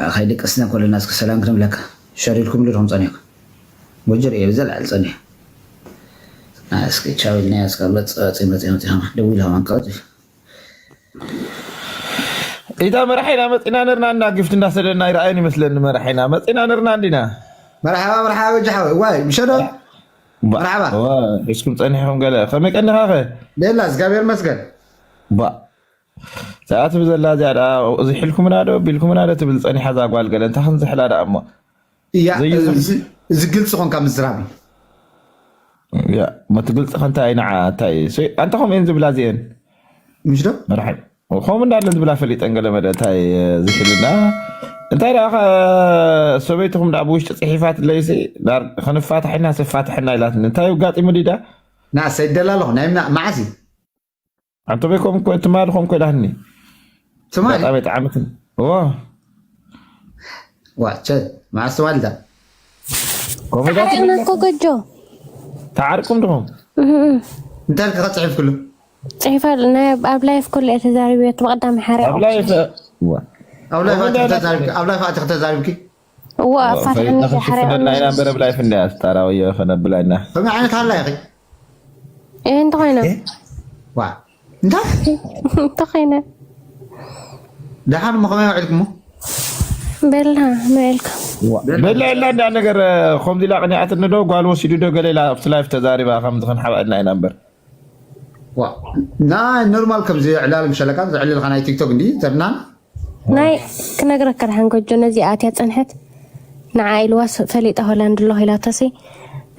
ከይደቀስና ኮለና እስኪ ሰላም ክንብለካ። ሸር ኢልኩም ዶ ዲኹም ጸኒሕኩም? ጎጀር እየ ብዘለዓል ጸኒሕ። እስኪ ቻው ኢልና እስካ መጽ-፣ መጽ-፣ መጽ-፣ መጽ-፣ ደው ኢላ ከማን ቀጽ-፣ ኢታ መራሒና መጺና ነርና እና ጊፍት እንዳሰደና ይረኣየን ይመስለኒ። መራሒና መጺና ነርና እንዲና። መርሓባ፣ መርሓባ፣ ጎጃ ሓወይ። ዋይ፣ ምሸዶ? ባ-፣ መርሓባ። ዋ፣ እስኩም ጸኒሕኩም ገለ። ከመይ ቀኒኻ ኸ? ሌላ፣ እግዚኣብሔር ይመስገን። ባ-፣ ሰዓት ብዘላ እዚኣ ደኣ፣ እዚ ሒልኩምና ዶ፣ ቢልኩምና ዶ ትብል ጸኒሓ እዛ ጓል ገለ። እንታይ ክንዝሕላ ደኣ እሞ? እያ፣ ዘይዝም-፣ እዚ፣ እዚ ግልጺ ኾንካ ምዝራብ እዩ። እያ፣ መቲ ግልጺ ኸ እንታይ ንዓ፣ እንታይ? ሶ-፣ ኣንታ ኸምኡ እየን ዝብላ እዚአን። ምሽ ዶ? መርሓይ። ከምኡ እንዳለን ዝብላ ፈሊጠን ገለ መለ እንታይ ዝሕልና? እንታይ ደኣ ኸ ሰበይትኹም ደኣ ብውሽጢ ጽሒፋትለይሲ፣ ዳር ክንፋታሕ ኢና፣ ስፋትሐና ኢላትኒ። እንታይ ኣጋጢሙ ድዩ ደኣ? ንኣሰይ ይደላ ኣለኹ። ናይ ምና-፣ መዓስ እዩ? ኣንተ በይኮም እኮ ትማሊ ኮም እኮ ኢላትኒ። ትማሊ? በጣም የጥዓመትን። እዎ። ዋ፣ ቸ፣ መዓስ ትማሊ ዳ? ኮሜዳ ተዓሪቕና እኮ ጎጆ። ተዓሪቕኩም ድኹም? እህ፣ እህ። እንታይ ኢልካ ጽሒፍክሉ? ጽሒፋ፣ ናይ ኣብ፣ ኣብ ላይፍ ኩሉ እየ ተዛሪበዮ፣ እቲ ብቐዳማይ ሓሪቕ። ኣብ ላይፍ፣ ዋ። ኣብ ላይፍ ኮሜዳ ኣቲ ኢላትኒ። ተዛሪብኪ፣ ኣብ ላይፍ ኣቲ ተዛሪብኪ? እዋ፣ ዋ፣ ኣፋትሓኒ ፈሊጥና እያ ሓሪቕ። ክንሽፍነልና ኢና እምበር ኣብ ላይፍ እንድያ ስታራዊ ከነብላ ኢና። ከመይ ዓይነት ሃላ ኢኺ? እየ፣ እንተኾይነ። እ? ዋ፣ እንታይ? እንተኾይነ። ደሓን እሞ ከመይ ውዒልኩሞ? በልና፣ መዒልካ። ዋ፣ በላ የላ እንዳ ነገር፣ ከምዚ ኢላ ቅኒዓትኒ ዶ፣ ጓል ወሲዱ ዶ፣ ገለ ኢላ ኣብቲ ላይፍ ተዛሪባ፣ ከምዚ ክንሓብኣልና ኢና እምበር። ዋ፣ ናይ ኖርማል ከምዚ ዕላል ምሸለካ፣ ዝዕልልካ ናይ ቲክቶክ እንዲ፣ ዘብናን? ናይ ክነግረካ ደሓን ጎጆ፣ ነዚ ኣትያ ጸንሐት። ንዓ ኢልዋ ስ-፣ ፈሊጠ ሆላንድ ኣለኹ ኢላቶሲ፣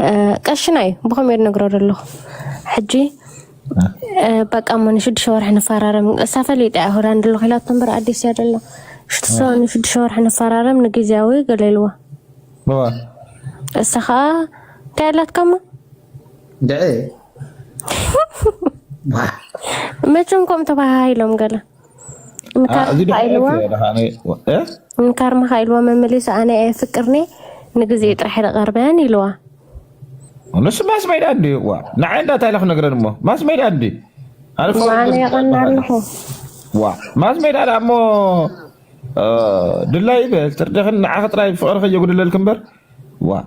እ፣ ቀሽና እዩ፣ ብኸምኡ እየ ዝነግሮ ዘለኹ። ሕጂ፣ እ፣ በቃ እሞ ንሽዱሽተ ወርሒ ንፈራረም። እሳ ፈሊጠ እያ ሆላንድ ኣለኹ ኢላቶ እምበር ኣዲስ እያ ደላ። ሽትሶ እ። ንሽዱሽተ ወርሒ ንፈራረም ንግዜያዊ ገለ ኢልዋ። እዋ። እሳ ኸኣ እንታይ ኣላትካ እሞ? ድዒ። ዋ። መቸም ከምኡ ተባሃሂሎም ገለ። አ፣ እዚ ንካርማ ድሕሪ ኢልዋ፣ ኤርትራ ኢኻ፣ ኣነ፣ እ? ንካርማ ኢልዋ መመሊሱ ኣነ ኣየፍቅርኒ ንግዜ ጥራሕ ደቐርበን ኢልዋ። ንሱ ማስ ሜዳ እንዲ፣ ዋ። ንዓይ እንዳ እንታይ ኢላ ክነግረን እሞ? ማስ ሜዳ እንዲ። ኣነ ዋ፣ ኣነ ፈርዶ የቐና ኣለኹ። ዋ፣ ማስ ሜዳ ደኣ እሞ፣ እ፣ ድላይ ይበል፣ ትርደኽን ንዓኺ ጥራይ ፍቕሪ ከየጉድለልክ እምበር። ዋ፣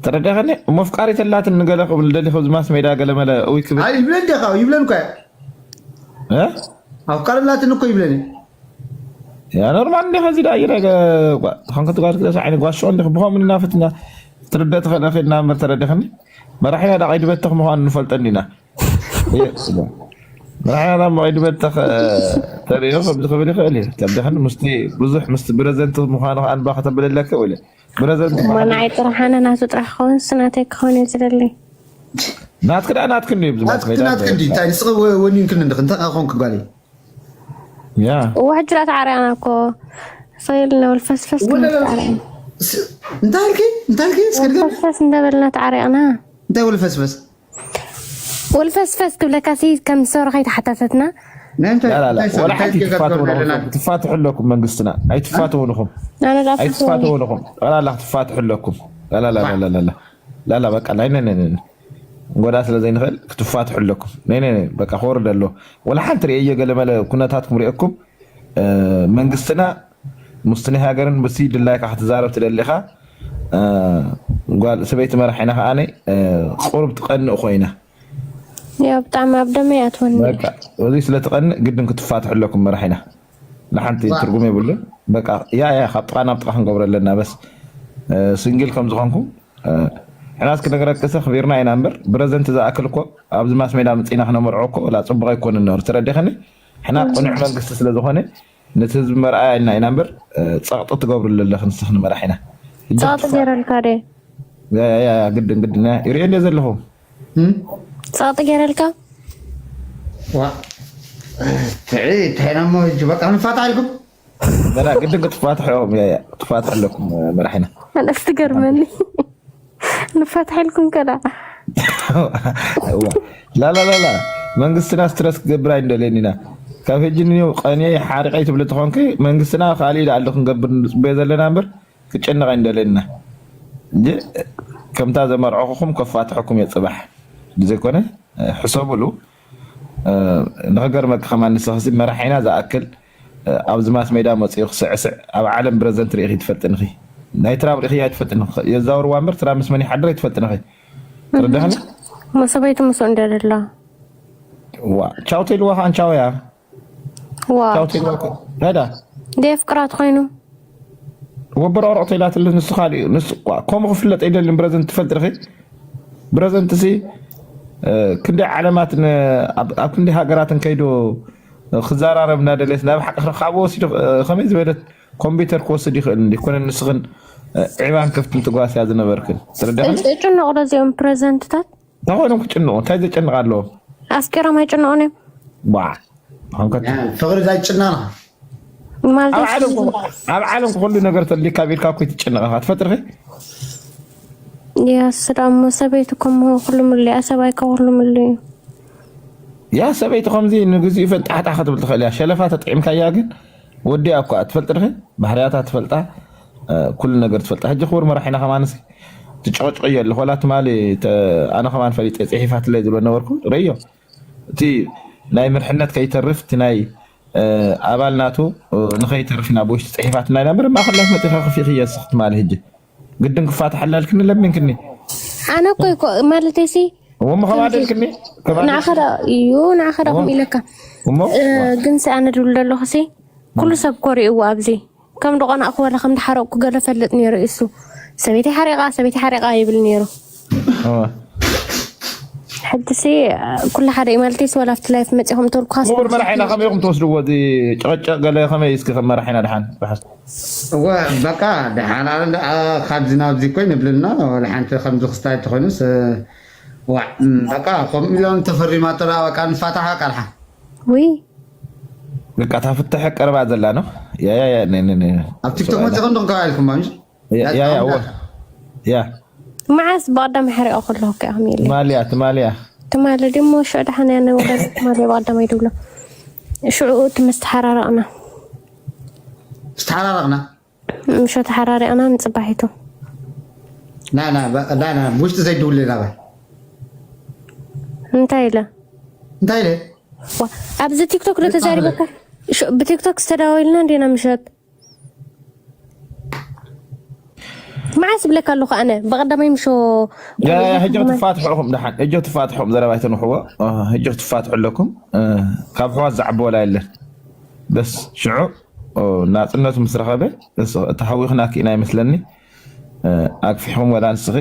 ተረዳኸኒ? እሞ ኣፍቃሪት ኣላትን ንገለ ክብል ደሊኹ፣ እዚ ማስ ሜዳ ገለ መለ እውይ ክብል። ኣይ፣ ይብለን ዲኻ? ይብለን እኮ። እ? ኣፍቃሪ ኣላትን እኮ ይብለን። ያ ኖርማል እንዲኻ፣ እዚ ደኣ ይረገ-፣ ጓ-፣ ተኸንከት ጓል ክደሳ ዓይኒ ጓሾ እንዲኽ ብኸምኡ እናፈትና ትርደ ትኽእል እኺ እና እምበር ተረዲኽኒ? መራሒና ደኣ ቀይዲ በተኽ ምዃኑ ንፈልጦ እንዲና። እየ፣ ስለ መራሒና ደኣ ቀይዲ በተኽ፣ እ፣ ተርእዮ ከምዚ ክብል ይኽእል እዩ። ተረዲኽኒ? ምስቲ ብዙሕ ምስቲ ብረዘንት ምዃኑ ከኣ ኣንባ ከተብለለከ ውለ። ብረዘንት እሞ መዓልቲ ንዓይ ጥራሕ ኣነ ናቱ ጥራሕ ክኸውን፣ ስናተይ ክኸውን እየ ዝደሊ። ናትኪ ደኣ ናትኪ እንድዩ፣ ብዝማት ናትኪ፣ ሜዳ ናትኪ እንድዩ። እንታይ ንስኺ ወ-፣ ወኒንክኒ እንድኺ፣ እንታይ ኮንኪ ጓለይ? ያ። እዋ፣ ሕጂ ደኣ ተዓሪቕና እኮ። ሰይል ነው፣ ልፈስፈስ ወላ፣ ክንብል ተዓሪቕና። ስ-፣ እንታይ ኢልኪ? እንታይ ኢልኪ? እስኪ ድገሚ። ልፈስፈስ እንዳበልና ተዓሪቕና። እንታይ ወልፈስፈስ? ወልፈስፈስ ክብለካ ሲ ከም ዝሰብረ ከይተሓታተትና። ናይ እንታይ፣ ላ፣ ላ፣ ላ። እንታይ ሰብ፣ ወላ እንታይ ሓንቲ ጌጋ ክትፋትሑ ትገብሩ ኣለኹም። ኣለና? ክትፋትሑ ኣለኩም መንግስትና። ኣይትፋትሑ ኣለኹም። ኣነ ዳ ኣይትፋትሑ ኣለኹም። ላ፣ ላ፣ ላ፣ ክትፋትሑ ኣለኩም። ላ፣ ላ፣ ላ፣ ባ- ላ፣ ላ፣ ላ። ላ፣ ላ፣ በቃ፣ ናይ፣ ናይ፣ ናይ፣ ናይ። እንጎዳ ስለ ዘይንኽእል ክትፋትሑ ኣለኩም። ናይ፣ ናይ፣ ናይ፣ በቃ፣ ክወርድ ኣሎ። ወላ ሓንቲ ርእየ ገለ መለ ኩነታትኩም ርእየኩም፣ እ፣ መንግስትና ምስቲ ናይ ሃገርን ብሲ ድላይካ ክትዛረብ ትደሊ ኢኻ። እ፣ ጓል ሰበይቲ መራሒና ከኣ፣ እ፣ ቁሩብ ትቐንእ ኮይና። ያ፣ ብጣዕሚ ኣብ ደመይ ኣትወኒ። በቃ፣ እዚ ስለ ትቐንእ ግድን ክትፋትሑ ኣለኩም መራሒና። ንሓንቲ ዋ። ትርጉም የብሉን። በቃ፣ ያ፣ ያ፣ ካብ ጥቓ ናብ ጥቓ ክንገብሮ ኣለና። በስ፣ እ፣ ሲንግል ከም ዝኾንኩም፣ እ፣ ሕናስ ክነግረክሰ ክቢርና ኢና እምበር፣ ብረዘንት ዝኣክል እኮ ኣብዚ ማስ ሜዳ ምጺና ክነመርዖ እኮ፣ ላ ጽቡቕ ኣይኮንን ነሩ። ተረዲኸኒ? ሕና ቅኑዕ መንግስቲ ስለ ዝኾነ፣ ነቲ ህዝቢ መርኣያ ኢልና ኢና እምበር፣ እ፣ ጸቕጢ ትገብሩ ኣለኽን ንስኽን መራሒና። ጸቕጢ ገይረልካ ደ? ያ፣ ያ፣ ያ፣ ግድን፣ ግድን፣ ያ፣ ይርእዮ እንደ ዘለኹ። እም? ጸቕጢ ገይረልካ? ዋ፣ ትዒ፣ ትዒና እሞ፣ ሕጂ በቃ ንፋታ ኢልኩም? በላ፣ ግድን ክትፋትሑ ኢኹም፣ ያ፣ ያ፣ ክትፋትሑ ኣለኩም፣ መራሒና። ኣነስ ትገርመኒ። ንፋታ ኢልኩም ከላ። እዋ። ላ፣ ላ፣ ላ፣ ላ። መንግስትና ስትረስ ክገብር ኣይንደልየን ኢና። ካብ ሕጂ ንየው ቀንየ ሓሪቐይ ትብሊ ተኾንኪ፣ መንግስትና ካልእ ኢለ ኣሎ ክንገብር ንጽበዮ ዘለና እምበር፣ ክጨነቕ ኣይንደልየን ኢና። እንጂ ከምታ ዘመርዖኹኹም ከፋትሐኩም እየ ጽባሕ። ብዘይኮነ፣ ሕሰቡሉ። እ፣ ንኽገርመኪ ከማን ንስኽሲ መራሒና ዝኣክል፣ ኣብዚ ማስ ሜዳ መፅኡ ክስዕስዕ ኣብ ዓለም ብረዘንት ርኢኺ ትፈልጥንኺ? ናይ ትራምፕ ርኢኺ ኣይትፈልጥን። የዛውርዋ እምበር ትራምፕ ምስ መን ይሓድር ኣይትፈልጥንኺ። ትርዳህኒ? መሰበይቲ ምስ እንደ ደላ ዋ ቻው ተይልዋ ከዓን ቻው እያ። ዋ ቻው ተይልዋ ከ- ሄዳ ደየፍቅራት ኮይኑ ወበር ኦሮቕ ተይላትሉ ንሱ ካሊኡ ንሱ ዋ፣ ከምኡ ክፍለጥ ኣይደልን። ብረዘንት ትፈልጥ ርኺ ብረዘንት ሲ ክንደይ ዓለማት ኣብ ክንደይ ሃገራትን ከይዱ ክዘራረብ እናደለየስ ናብ ሓቂ ክረኻቦ ወሲዱ ከመይ ዝበለት ኮምፒውተር ክወስድ ይኽእል እንዲ ኮነ ንስኽን ዒባን ከፍትን ትጓስያ ዝነበርክን ትርዳኸ ጭንቕ ዶ እዚኦም ፕረዘንትታት እንታይ ኮይኖም ክጭንቑ እንታይ ዘጨንቕ ኣለዎም ኣፍቂሮም ኣይጭንቑን እዮም ዋ ኾንከት ፍቕሪ ዛይጭናና ኣብ ዓለም ኣብ ዓለም ኩሉ ነገር ተሊካ ቢልካ እኮ ትጨነቐኻ ትፈጥርኺ ያስ ዳሞ ሰበይቲ ከምኡ ኩሉ ምልያ ሰብኣይ ከ ኩሉ ምልዩ ያ ሰበይቲ ከምዚ ንግዚኡ ፈጣሕጣ ክትብል ትኽእል እያ ሸለፋ ተጠዒምካያ ግን ወዲያ እኳ ትፈልጥርኺ ባህርያታ ትፈልጣ ኩሉ ነገር ትፈልጣ ሕጂ ክቡር መራሒና ከማንስ ትጨቕጭቕ እየ ኣለኹ ወላ ትማሊ ኣነ ከማን ፈሊጠ ፅሒፋትለይ ዝብሎ ነበርኩ ረዮ እቲ ናይ ምርሕነት ከይተርፍ እቲ ናይ ኣባል ናቱ ንኸይተርፍ ናብ ውሽጢ ፅሒፋትና ኢና ምር ማእኸል ላይፍ መፂኻ ክፊእኽዮ ስኽ ትማሊ ሕጂ ግድን ክፋትሓላ ኢልክኒ ለሚንክኒ ኣነ እኮ እኮ ማለተይ ሲ እሞ ከማደልክኒ ንዓኸ ዳ እዩ ንዓኸ ዳ ከም ኢለካ እሞ ግን ሲ ኣነ ድብል ዘለኹ ሲ ኩሉ ሰብ ኮሪእዎ ኣብዚ ከም ደቆናእኩ ወላ ከም ተሓረቅኩ ገለ ፈልጥ ነይሩ እሱ ሰበይቲ ሓሪቃ ሰበይቲ ሓሪቃ ይብል ነይሩ ሕጂ ሲ ኩሉ ሓደ እዩ ማለት ሲ ወላ ኣብቲ ላይፍ መፂኹም ተልኩ ክቡር መራሒና ከመይ ኢኹም ትወስድዎ እዚ ጨቀጨቅ ገለ ከመይ እስኪ ከም መራሒና ድሓን ርሓስ እወ በቃ ደሓን ኣነ ደኣ ካብዚ ናብዚ ኮይ ንብልና ወላ ሓንቲ ከምዚ ክስታይ ተኾይኑስ ዋዕ በቃ ከምኡ ኢሎም ተፈሪማ ተላ በቃ ንፋታሓ ቃልሓ ውይ በቃ እታ ፍትሐ ቀረባ ዘላ ነው ያ ያ ያ ነ ነ ነ ኣብ ቲክቶክ መፂኹም ዶ ክከባ ኢልኩም ማምሽ ያ ያ ያ ያ መዓስ ብቐዳም ሓሪኦ ከለኹ ከ ከም የለ ትማልያ ትማልያ ትማሊ ድሞ ሽዑ ደሓን እያ ንወዳት ትማሊ ብቐዳም ኣይትብሎ ሽዑ እቲ ምስ ተሓራረቕና ዝተሓራረቕና ምሾ ተሓራሪቕና ንፅባሒቱ ና ና ና ና ውሽጢ ዘይድውል ናባ እንታይ ኢለ እንታይ ኢለ ዋ፣ ኣብዚ ቲክቶክ ዶ ተዛሪበካ ሽ- ብቲክቶክ ዝተዳወልና እንዴና ምሸት መዓስ ይብለካ ኣለኹ ኣነ ብቐዳማይ ምሾ ሕጂ ትፋትሕኹም ደሓን ሕጂ ትፋትሕኹም ዘረባ ኣይተንውሕዎ ሕጂ ክትፋትሑ ኣለኩም ካብ ሕዋት ዝዓቢ ወላ የለን በስ ሽዑ ናፅነቱ ምስ ረኸበ ተሃዊኽና ክኢና ይመስለኒ ኣግፊሕኹም ወላ ንስኺ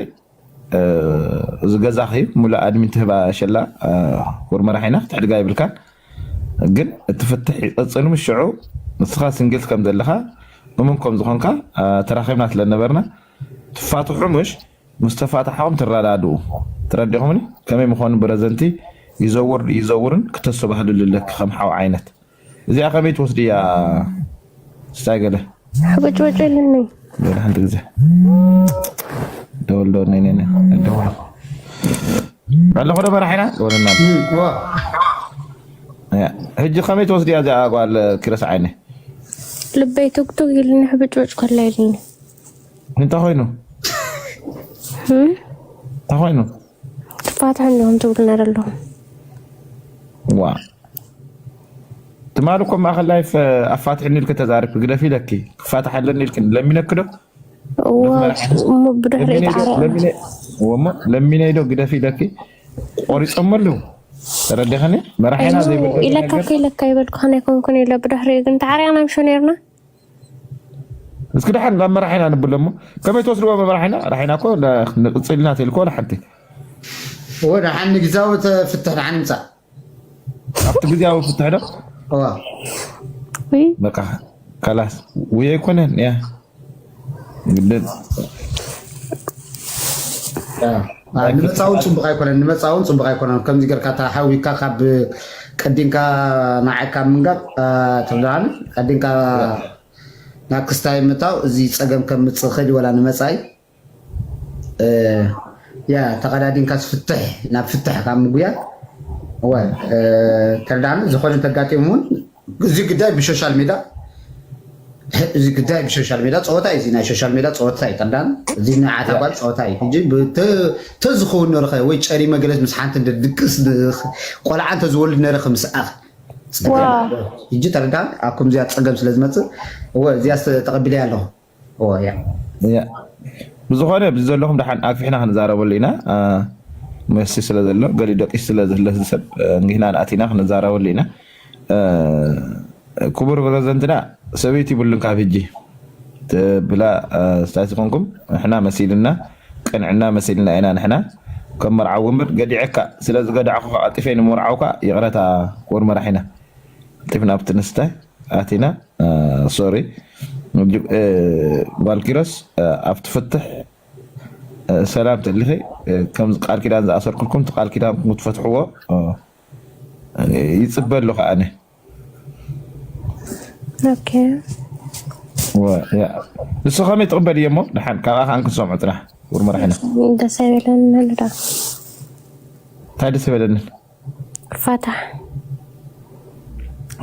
እዚ ገዛኺ ሙሉእ ኣድሚን ትህባ ሸላ ክቡር መራሒና ክትሕድጋ ይብልካን ግን እቲ ፍትሕ ይቐፅል ምስ ሽዑ ንስኻ ስንግል ከም ዘለኻ እሙን ከም ዝኾንካ ተራኺብና ስለ ነበርና ትፋትሑ ምሽ ምስ ተፋታሕኹም ትረዳድኡ ተረዲኹምኒ ከመይ ምዃኑ ብረዘንቲ ይዘውር ይዘውርን ክተስተባህልሉ ኣለኪ ከም ሓው ዓይነት እዚኣ ከመይ ትወስድያ ስታይ ገለ ሕበጭበጭ ኢልኒ ገለ ሓንቲ ግዜ ደወል ደወል ነይ ነይ ነይ ደወል ኣለኹ ዶ መራሒና ወለና ሕጂ ከመይ ትወስድያ እዚኣ ጓል ኪረስ ዓይነ ልበይ ቱግቱግ ኢልኒ ሕብጭበጭ ከላ ኢልኒ እንታይ ኮይኑ እንታይ ኮይኑ ትፋትሑ እንዲኹም ትብሉና ዘለኹም ዋ ትማሊ እኮ ማእኸል ላይፍ ኣፋትሕኒ ኢልክ ተዛርብክ ግደፊ ኢለኪ ክፋትሕ ኣለኒ ኢልክ ለሚነክ ዶ ብድሕሪ ወሞ ለሚነይ ዶ ግደፊ ኢለኪ ቆሪፆሞ ኣለዉ ተረዲኸኒ መራሒና ዘይብልካ ኢለካ ከይለካ ይበልኩ ከነ ይኮንኩን ኢለ ብድሕሪ ግን ተዓሪቕና ምሾ ነርና እስኪ ደሓን ናብ መራሒና ንብሎ እሞ ከመይ ትወስድዎ መራሒና ራሒና እኮ ንቅፅልና ተልኮ ወላ ሓንቲ ወደ ሓኒ ግዛዊ ፍትሕ ደሓን ምፃእ ኣብቲ ግዜያዊ ፍትሕ ዶ እዋ ውይ በቃ ካላስ ውይ ኣይኮነን ያ ግድን ንመፃውን ፅቡቅ ኣይኮነን ንመፃውን ፅቡቅ ኣይኮነን ከምዚ ገርካ ተሓዊካ ካብ ቀዲንካ ንዓካ ምንጋር ትብልዓኒ ቀዲንካ ናብ ክስታይ ምታው እዚ ፀገም ከም ምፅእ ኸዲ ወላ ንመፃኢ ያ ተቐዳዲምካ ፍትሕ ናብ ፍትሕ ካብ ምጉያ እወ ተረዳዕና ዝኾነ ተጋጢሙ እውን እዚ ግዳይ ብሶሻል ሜዳ እዚ ግዳይ ብሶሻል ሜዳ ፀወታ እዩ ናይ ሶሻል ሜዳ ፀወታ እዩ ተረዳዕና እዚ ናይ ዓታ ጓል ፀወታ እዩ ሕጂ ተዝኸውን ነርኸ ወይ ጨሪመ ገለስ ምስ ሓንቲ ድቅስ ቆልዓ እንተዝወልድ ነረ ክምስኣኽ ጸገም ኣሎ። ሕጂ ተረዳእ፣ ኣብ ከምዚኣ ጸገም ስለ ዝመጽእ፣ እወ፣ እዚኣ ስተ-፣ ተቐቢለያ ኣለኹ። እወ፣ ያ። ያ። ብዝኾነ፣ ብዚ ዘለኹም ደሓን ኣግፊሕና ክንዛረበሉ ኢና። አ፣ መሲ ስለ ዘሎ፣ ገሊኡ ደቂሱ ስለ ዘሎ፣ እዚ ሰብ፣ አ፣ እንጊህና ንኣቲና ክንዛረበሉ ኢና። አ፣ ክቡር ፕረዚደንትና፣ ሰበይቲ ይብሉን ካብ ሕጂ ትብላ፣ አ፣ ስታይ ዝኾንኩም፣ ንሕና መሲልና፣ ቅንዕና መሲልና ኢና ንሕና። ከም መርዓዊ እምበር ገዲዐካ፣ ስለ ዝገዳዕኹ ቀልጢፈ ንምርዓውካ፣ ይቕረታ ክቡር መራሒና። ቀልጢፍና ኣብቲ ንስታይ ኣቲና፣ አ፣ ሶሪ። እ፣ ጓል ኪሮስ፣ አ፣ ኣብቲ ፍትሕ፣ አ፣ ሰላም ተሊኺ፣ አ፣ ከም ቃል ኪዳን ዝኣሰርኩልኩም፣ እቲ ቃል ኪዳንኩም ክትፈትሕዎ፣ አ፣ ይጽበ ኣለኹ ኣነ። ኦኬ። ወ-፣ ያ። ንሱ ከመይ ትቕበል እየ እሞ፣ ደሓን ካብኣ ከኣ ክንሰምዖ ጥራሕ። ክቡር መራሒና። ደስ ኣይበለንን ኣሎ ዳ። እንታይ ደስ ይበለንን? ፋታሕ።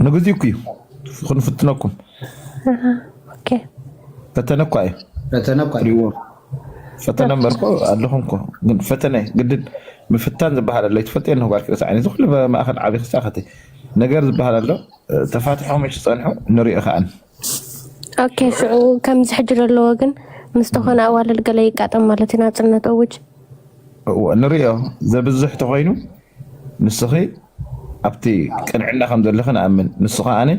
ንግዚኡ እኮ እዩ። ክንፍትነኩም። ኣሃ፣ ኦኬ። ፈተነ እኳ እዩ። ፈተነ እኳ እዩ። ትሪዎ። ፈተነ እምበር እኮ ኣለኹም እኮ። ግን ፈተነ ግድን ምፍታን ዝበሃል ኣሎ። ይትፈልጥ የለ ጓል ክርእስ ዓይኒ። ዝኹሉ ማእኸል ዓብዪ ክስታ ከቲ ነገር ዝበሃል ኣሎ። ተፋቲሖም እሺ ጸንሑ ንሪኦ ከኣን። ኦኬ፣ ሽዑ ከምዚ ሕጂ ዘለዎ ግን ምስ ተኾነ ኣዋልድ ገለ ይጋጠም ማለት እዩ፣ ናጽነት እውጅ። እወ፣ ንሪኦ። ዘብዝሕ ተኾይኑ ንስኺ ኣብቲ ቅንዕና ከም ዘለኺ ንኣምን። ንሱ ከኣኒ፣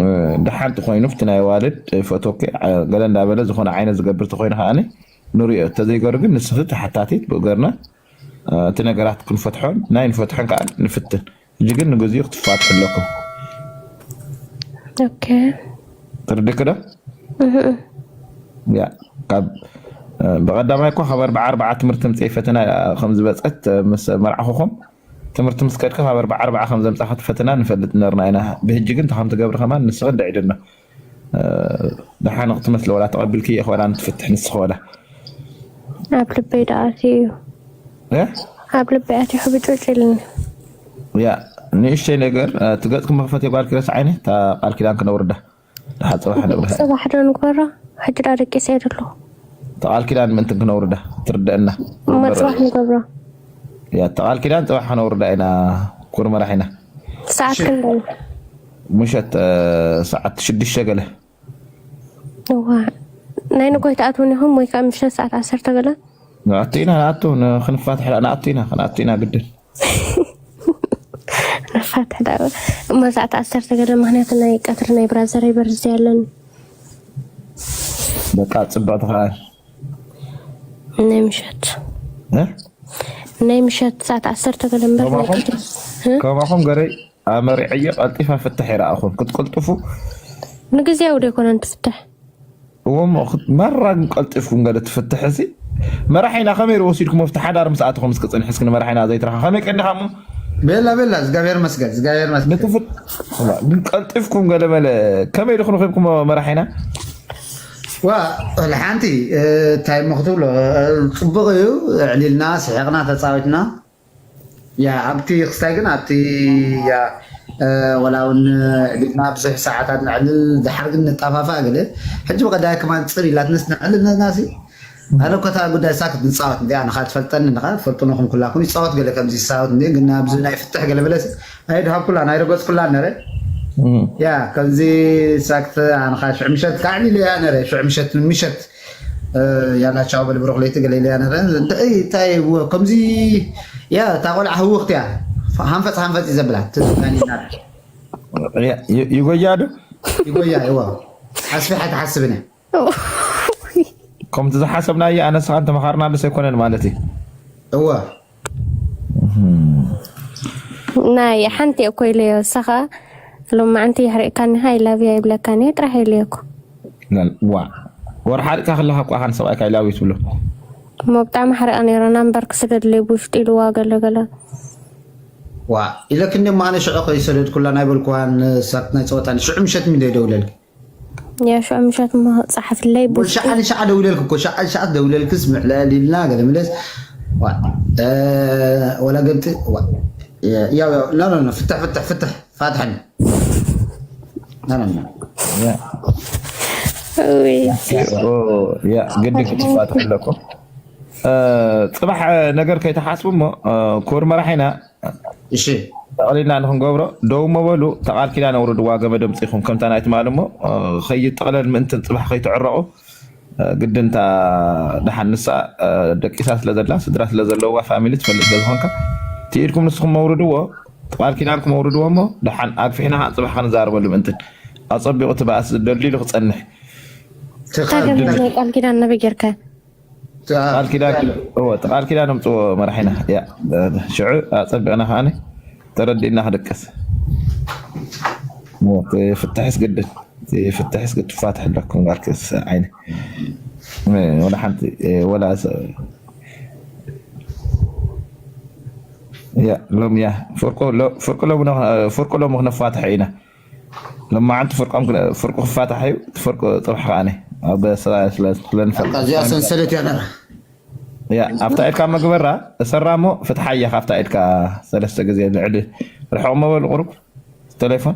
እ፣ ደሓን ተኾይኑ ኣብቲ ናይ ኣዋልድ፣ እ፣ ፈቶኪ፣ እ፣ ገለ እንዳበለ ዝኾነ ዓይነት ዝገብር ተኾይኑ ከኣኒ ንሪኦ። እንተዘይገሩ ግን ንስኺ ተሓታቲት ብእገርና፣ እ፣ እቲ ነገራት ክንፈትሖን ናይ ንፈትሖን ከኣ ንፍትን። ሕጂ ግን ንግዚኡ ክትፋትሑ ኣለኩም። ኦኬ። ትርድክ ዶ? እህ። ያ፣ ካብ፣ እ፣ ብቐዳማይ እኮ ካብ ኣርብዓ ኣርብዓ ትምህርቲ ምጽኢ ፈተና ከም ዝበጸት፣ እ፣ ምስ መርዓኹኹም ትምህርቲ ምስ ከድካ ካብ ኣርብዓ ኣርብዓ ከም ዘምጻኻ እቲ ፈተና ንፈልጥ ነርና ኢና። ብሕጂ ግን እንታይ ከም ትገብሪ ከማን ንስኺ እንድዒ ድና። እ፣ ደሓን ክትመስሊ ወላ ተቐቢልክዮ ወላ ንትፍትሕ ንስኺ ወላ። ኣብ ልበይ ደኣ ኣትዩ እዩ። እ? ኣብ ልበይ ኣትዩ ሕብጭጭ ኢሉኒ። ያ፣ ንእሽተይ ነገር፣ እ፣ እቲ ገጽ ክመኽፈት የጓል ክረስ ዓይነ፣ እታ ቃል ኪዳን ክነውርዳ። ደሓ ጽባሕ ነብርሃ። ጽባሕ ዶ ንግበሮ? ሕጂ ደኣ ደቂሰ እየ ዘለኹ። እታ ቃል ኪዳን ምእንቲ ክነውርዳ፣ ትርደአና። እማ ጽባሕ ንገብሮ። ያ፣ እታ ቃል ኪዳን ጽባሕ ክነውርዳ ኢና፣ ኩር መራሒና። ሰዓት ክንደይ? ምሸት፣ እ፣ ሰዓት ሽዱሽተ ገለ። እዋ። ናይ ንጎይ ትኣትውን ኢኹም ወይ ከዓ ምሸት ሰዓት ዓሰርተ ገለ? ንኣቱ ኢና፣ ንኣቱ፣ ን-፣ ክንፋትሕ ዳ-፣ ንኣቱ ኢና፣ ክንኣቱ ኢና ግድን። ንፋትሕ ዳ-፣ እሞ ሰዓት ዓሰርተ ገለ፣ ምኽንያቱ ናይ ቀትሪ ናይ ብራዘረይ በርዝደይ ኣለኒ። በቃ፣ ጽብቕቲ ከኣ። ናይ ምሸት። እ? ናይ ምሸት ሰዓት ዓሰርተ ገለ እምበር ናይ ከማኹም? ቀትሪ። እ? ከማኹም ገረይ ኣመሪዐዮ፣ ቀልጢፋ ፍትሕ ይረኣኹም። ክትቅልጥፉ። ንግዜያዊ ዶ ኣይኮነን ትፍትሕ? እዎም፣ መራ ግን ቀልጢፍኩም ገለ ትፍትሕ። እዚ መራሒና ከመይ ኢሉ ወሲድኩም ኣብቲ ሓዳር ምስ ኣተኹም እስኪ ጽንሒ እስኪ ንመራሒና ዘይትረኻ ከመይ ቀኒኻ እሞ? ቤላ፣ ቤላ፣ እግዚኣብሔር መስገን፣ እግዚኣብሔር መስገን። ንትፍት-፣ ግን ቀልጢፍኩም ገለ መለ ከመይ ኢልኩም ረኺብኩም መራሒና? ዋ፣ ልሓንቲ፣ እ፣ እንታይ እሞ ክትብሎ፣ እ፣ ጽቡቕ እዩ። ኣዕሊልና፣ ስሒቕና፣ ተጻዊትና። ያ፣ ኣብቲ ክስታይ ግን ኣብቲ፣ ያ፣ እ፣ ወላ እውን ዕሊልና ብዙሕ ሰዓታት ነዕልል፣ ድሓር ግን ንጣፋፋ ገለ። ሕጂ ብቐዳይ ከማን ጽር ኢላትንስ ነዕልል ነናሲ። ኣነ እኮ እታ ጉዳይ ሳክት ንጻወት እንዲ፣ ኣነ ኸኣ ትፈልጠኒ እንኻ፣ ትፈልጡኒ ኹም ኩላኩም ይጻወት ገለ ከምዚ ይሳወት እንዲ፣ ግን ኣብዚ ናይ ፍትሕ ገለ መለሲ ኣይድሃብኩላን፣ ኣይረገጽኩላን ነረ። እም። ያ፣ ከምዚ ሳክት ኣነ ኸኣ ሽዑ ምሸት ካዕሊለ እያ ነረ፣ ሽዑ ምሸት፣ ምሸት፣ እ፣ ያላ ቻው በል ብሩኽ ለይቲ ገለ ኢለ እያ ነረ። እንታይ፣ እንታይ፣ ወ-፣ ከምዚ፣ ያ፣ እታ ቆልዓ ህውኽቲ እያ። ሃንፈጽ፣ ሃንፈጽ እዩ ዘብላ። ትዝጋኒና። ያ፣ ይ-፣ ይጎያ ዶ? ይጎያ፣ እዋ። ኣስፊሓ ትሓስብን እያ። ከምቲ ዝሓሰብናዮ ኣነ ንስኻን ተመኻርናሉስ ኣይኮነን ማለት እዩ። እዋ። ናይ ሓንቲ እኮ ኢለዮ፣ ንሳ ኸኣ ሎማዓንቲ የሕሪቕካኒ፣ I love you ኣይብለካን እየ ጥራሕ ኢለዮ እኮ። ዋ። ወር ሓሪቕካ ከለኻ እኮ ኣኻን ሰብኣይካ I love you ትብሎ። እሞ ብጣዕሚ ሓሪቓ ነይራ፣ ናምበርክ ስደድለይ ብውሽጢ ኢልዋ ገለ ገለ። ዋ፣ ኢለክኒ እሞ ኣነ ሽዑ ከይሰደድኩላ ናይ በልኩዋን ሳክት ናይ ጸወታ ሽዑ ምሸት ሚዶ ይደውለልኪ። ያ፣ ሽዑ ምሸት እሞ ጸሓፍለይ ብውሽጢ። ሻዓ ንሻዓ ደውለልክ እኮ፣ ሻዓ ንሻዓ ደውለልክስ ምዕለል ኢልና ገለ መለስ። ዋ፣ እ፣ ወላ ገምጢ፣ ዋ። ያው፣ ያው፣ ኖ፣ ኖ፣ ኖ፣ ፍትሕ፣ ፍትሕ፣ ፍትሕ፣ ፋትሐን። ኖ፣ ኖ፣ ኖ። ያ። ውይ። ኦ፣ ያ፣ ግድን ክትፋትሑ ኣለኩም። እ፣ ጽባሕ ነገር ከይተሓስቡ እሞ፣ እ፣ ክቡር መራሒና፣ እሺ። ጠቕሊልና ንክንገብሮ ደው መበሉ። ተቓል ኪዳን ኣውርድዋ ገመድ ኣምፂኹም ከምታ ናይ ትማሊ እሞ፣ እ፣ ከይጠቕለል ምእንትን ፅባሕ ከይትዕረቑ፣ እ፣ ግድንታ ደሓን ንሳ፣ እ፣ ደቂሳ ስለ ዘላ ስድራ ስለ ዘለዋ ፋሚሊ ትፈልጥ ስለ ዝኾንካ ትኢድኩም ንስኹም መውርድዎ። ተቓል ኪዳንኩም ኣውርድዎ እሞ ደሓን ኣግፊሕና ከዓ ፅባሕ ከንዛረበሉ ምእንትን ኣፀቢቑ እቲ ባእሲ ደልዲሉ ክፀንሕ። ተቓል ታገመት ናይ ቃል ኪዳን ነበይ ጌርካ ቃል ኪዳን እዎ፣ እቲ ቃል ኪዳን ኣምፅዎ መራሒና። ያ፣ ሽዑ ኣፀቢቕና ከዓኒ ተረዲእና ክድቅስ። እቲ ፍትሕስ ግድን፣ እቲ ፍትሕስ ግድ ትፋትሕ ኣለኩም ጋርክስ ዓይነ ወላ ሓንቲ ወላ ሰ- ያ ሎም ያ ፍርቁ ሎ- ፍርቁ ሎም ነ- ፍርቁ ሎም ክነፋትሕ ኢና። ሎማዓንቲ ፍርቆም ክነ- ፍርቁ ክፋታሕ እዩ። እቲ ፍርቁ ፅባሕ ከዓኒ ኣብ ሰብኣይ ስለ ስለንፈልጥ እዚኣ ሰንሰለት እያ ነራ። ያ ኣብታ ኢድካ መግበራ እሰራ እሞ ፍትሓያ ካብታ ኢድካ ሰለስተ ግዜ ልዕሊ ርሕቕ መበሉ ቁሩብ ቴሌፎን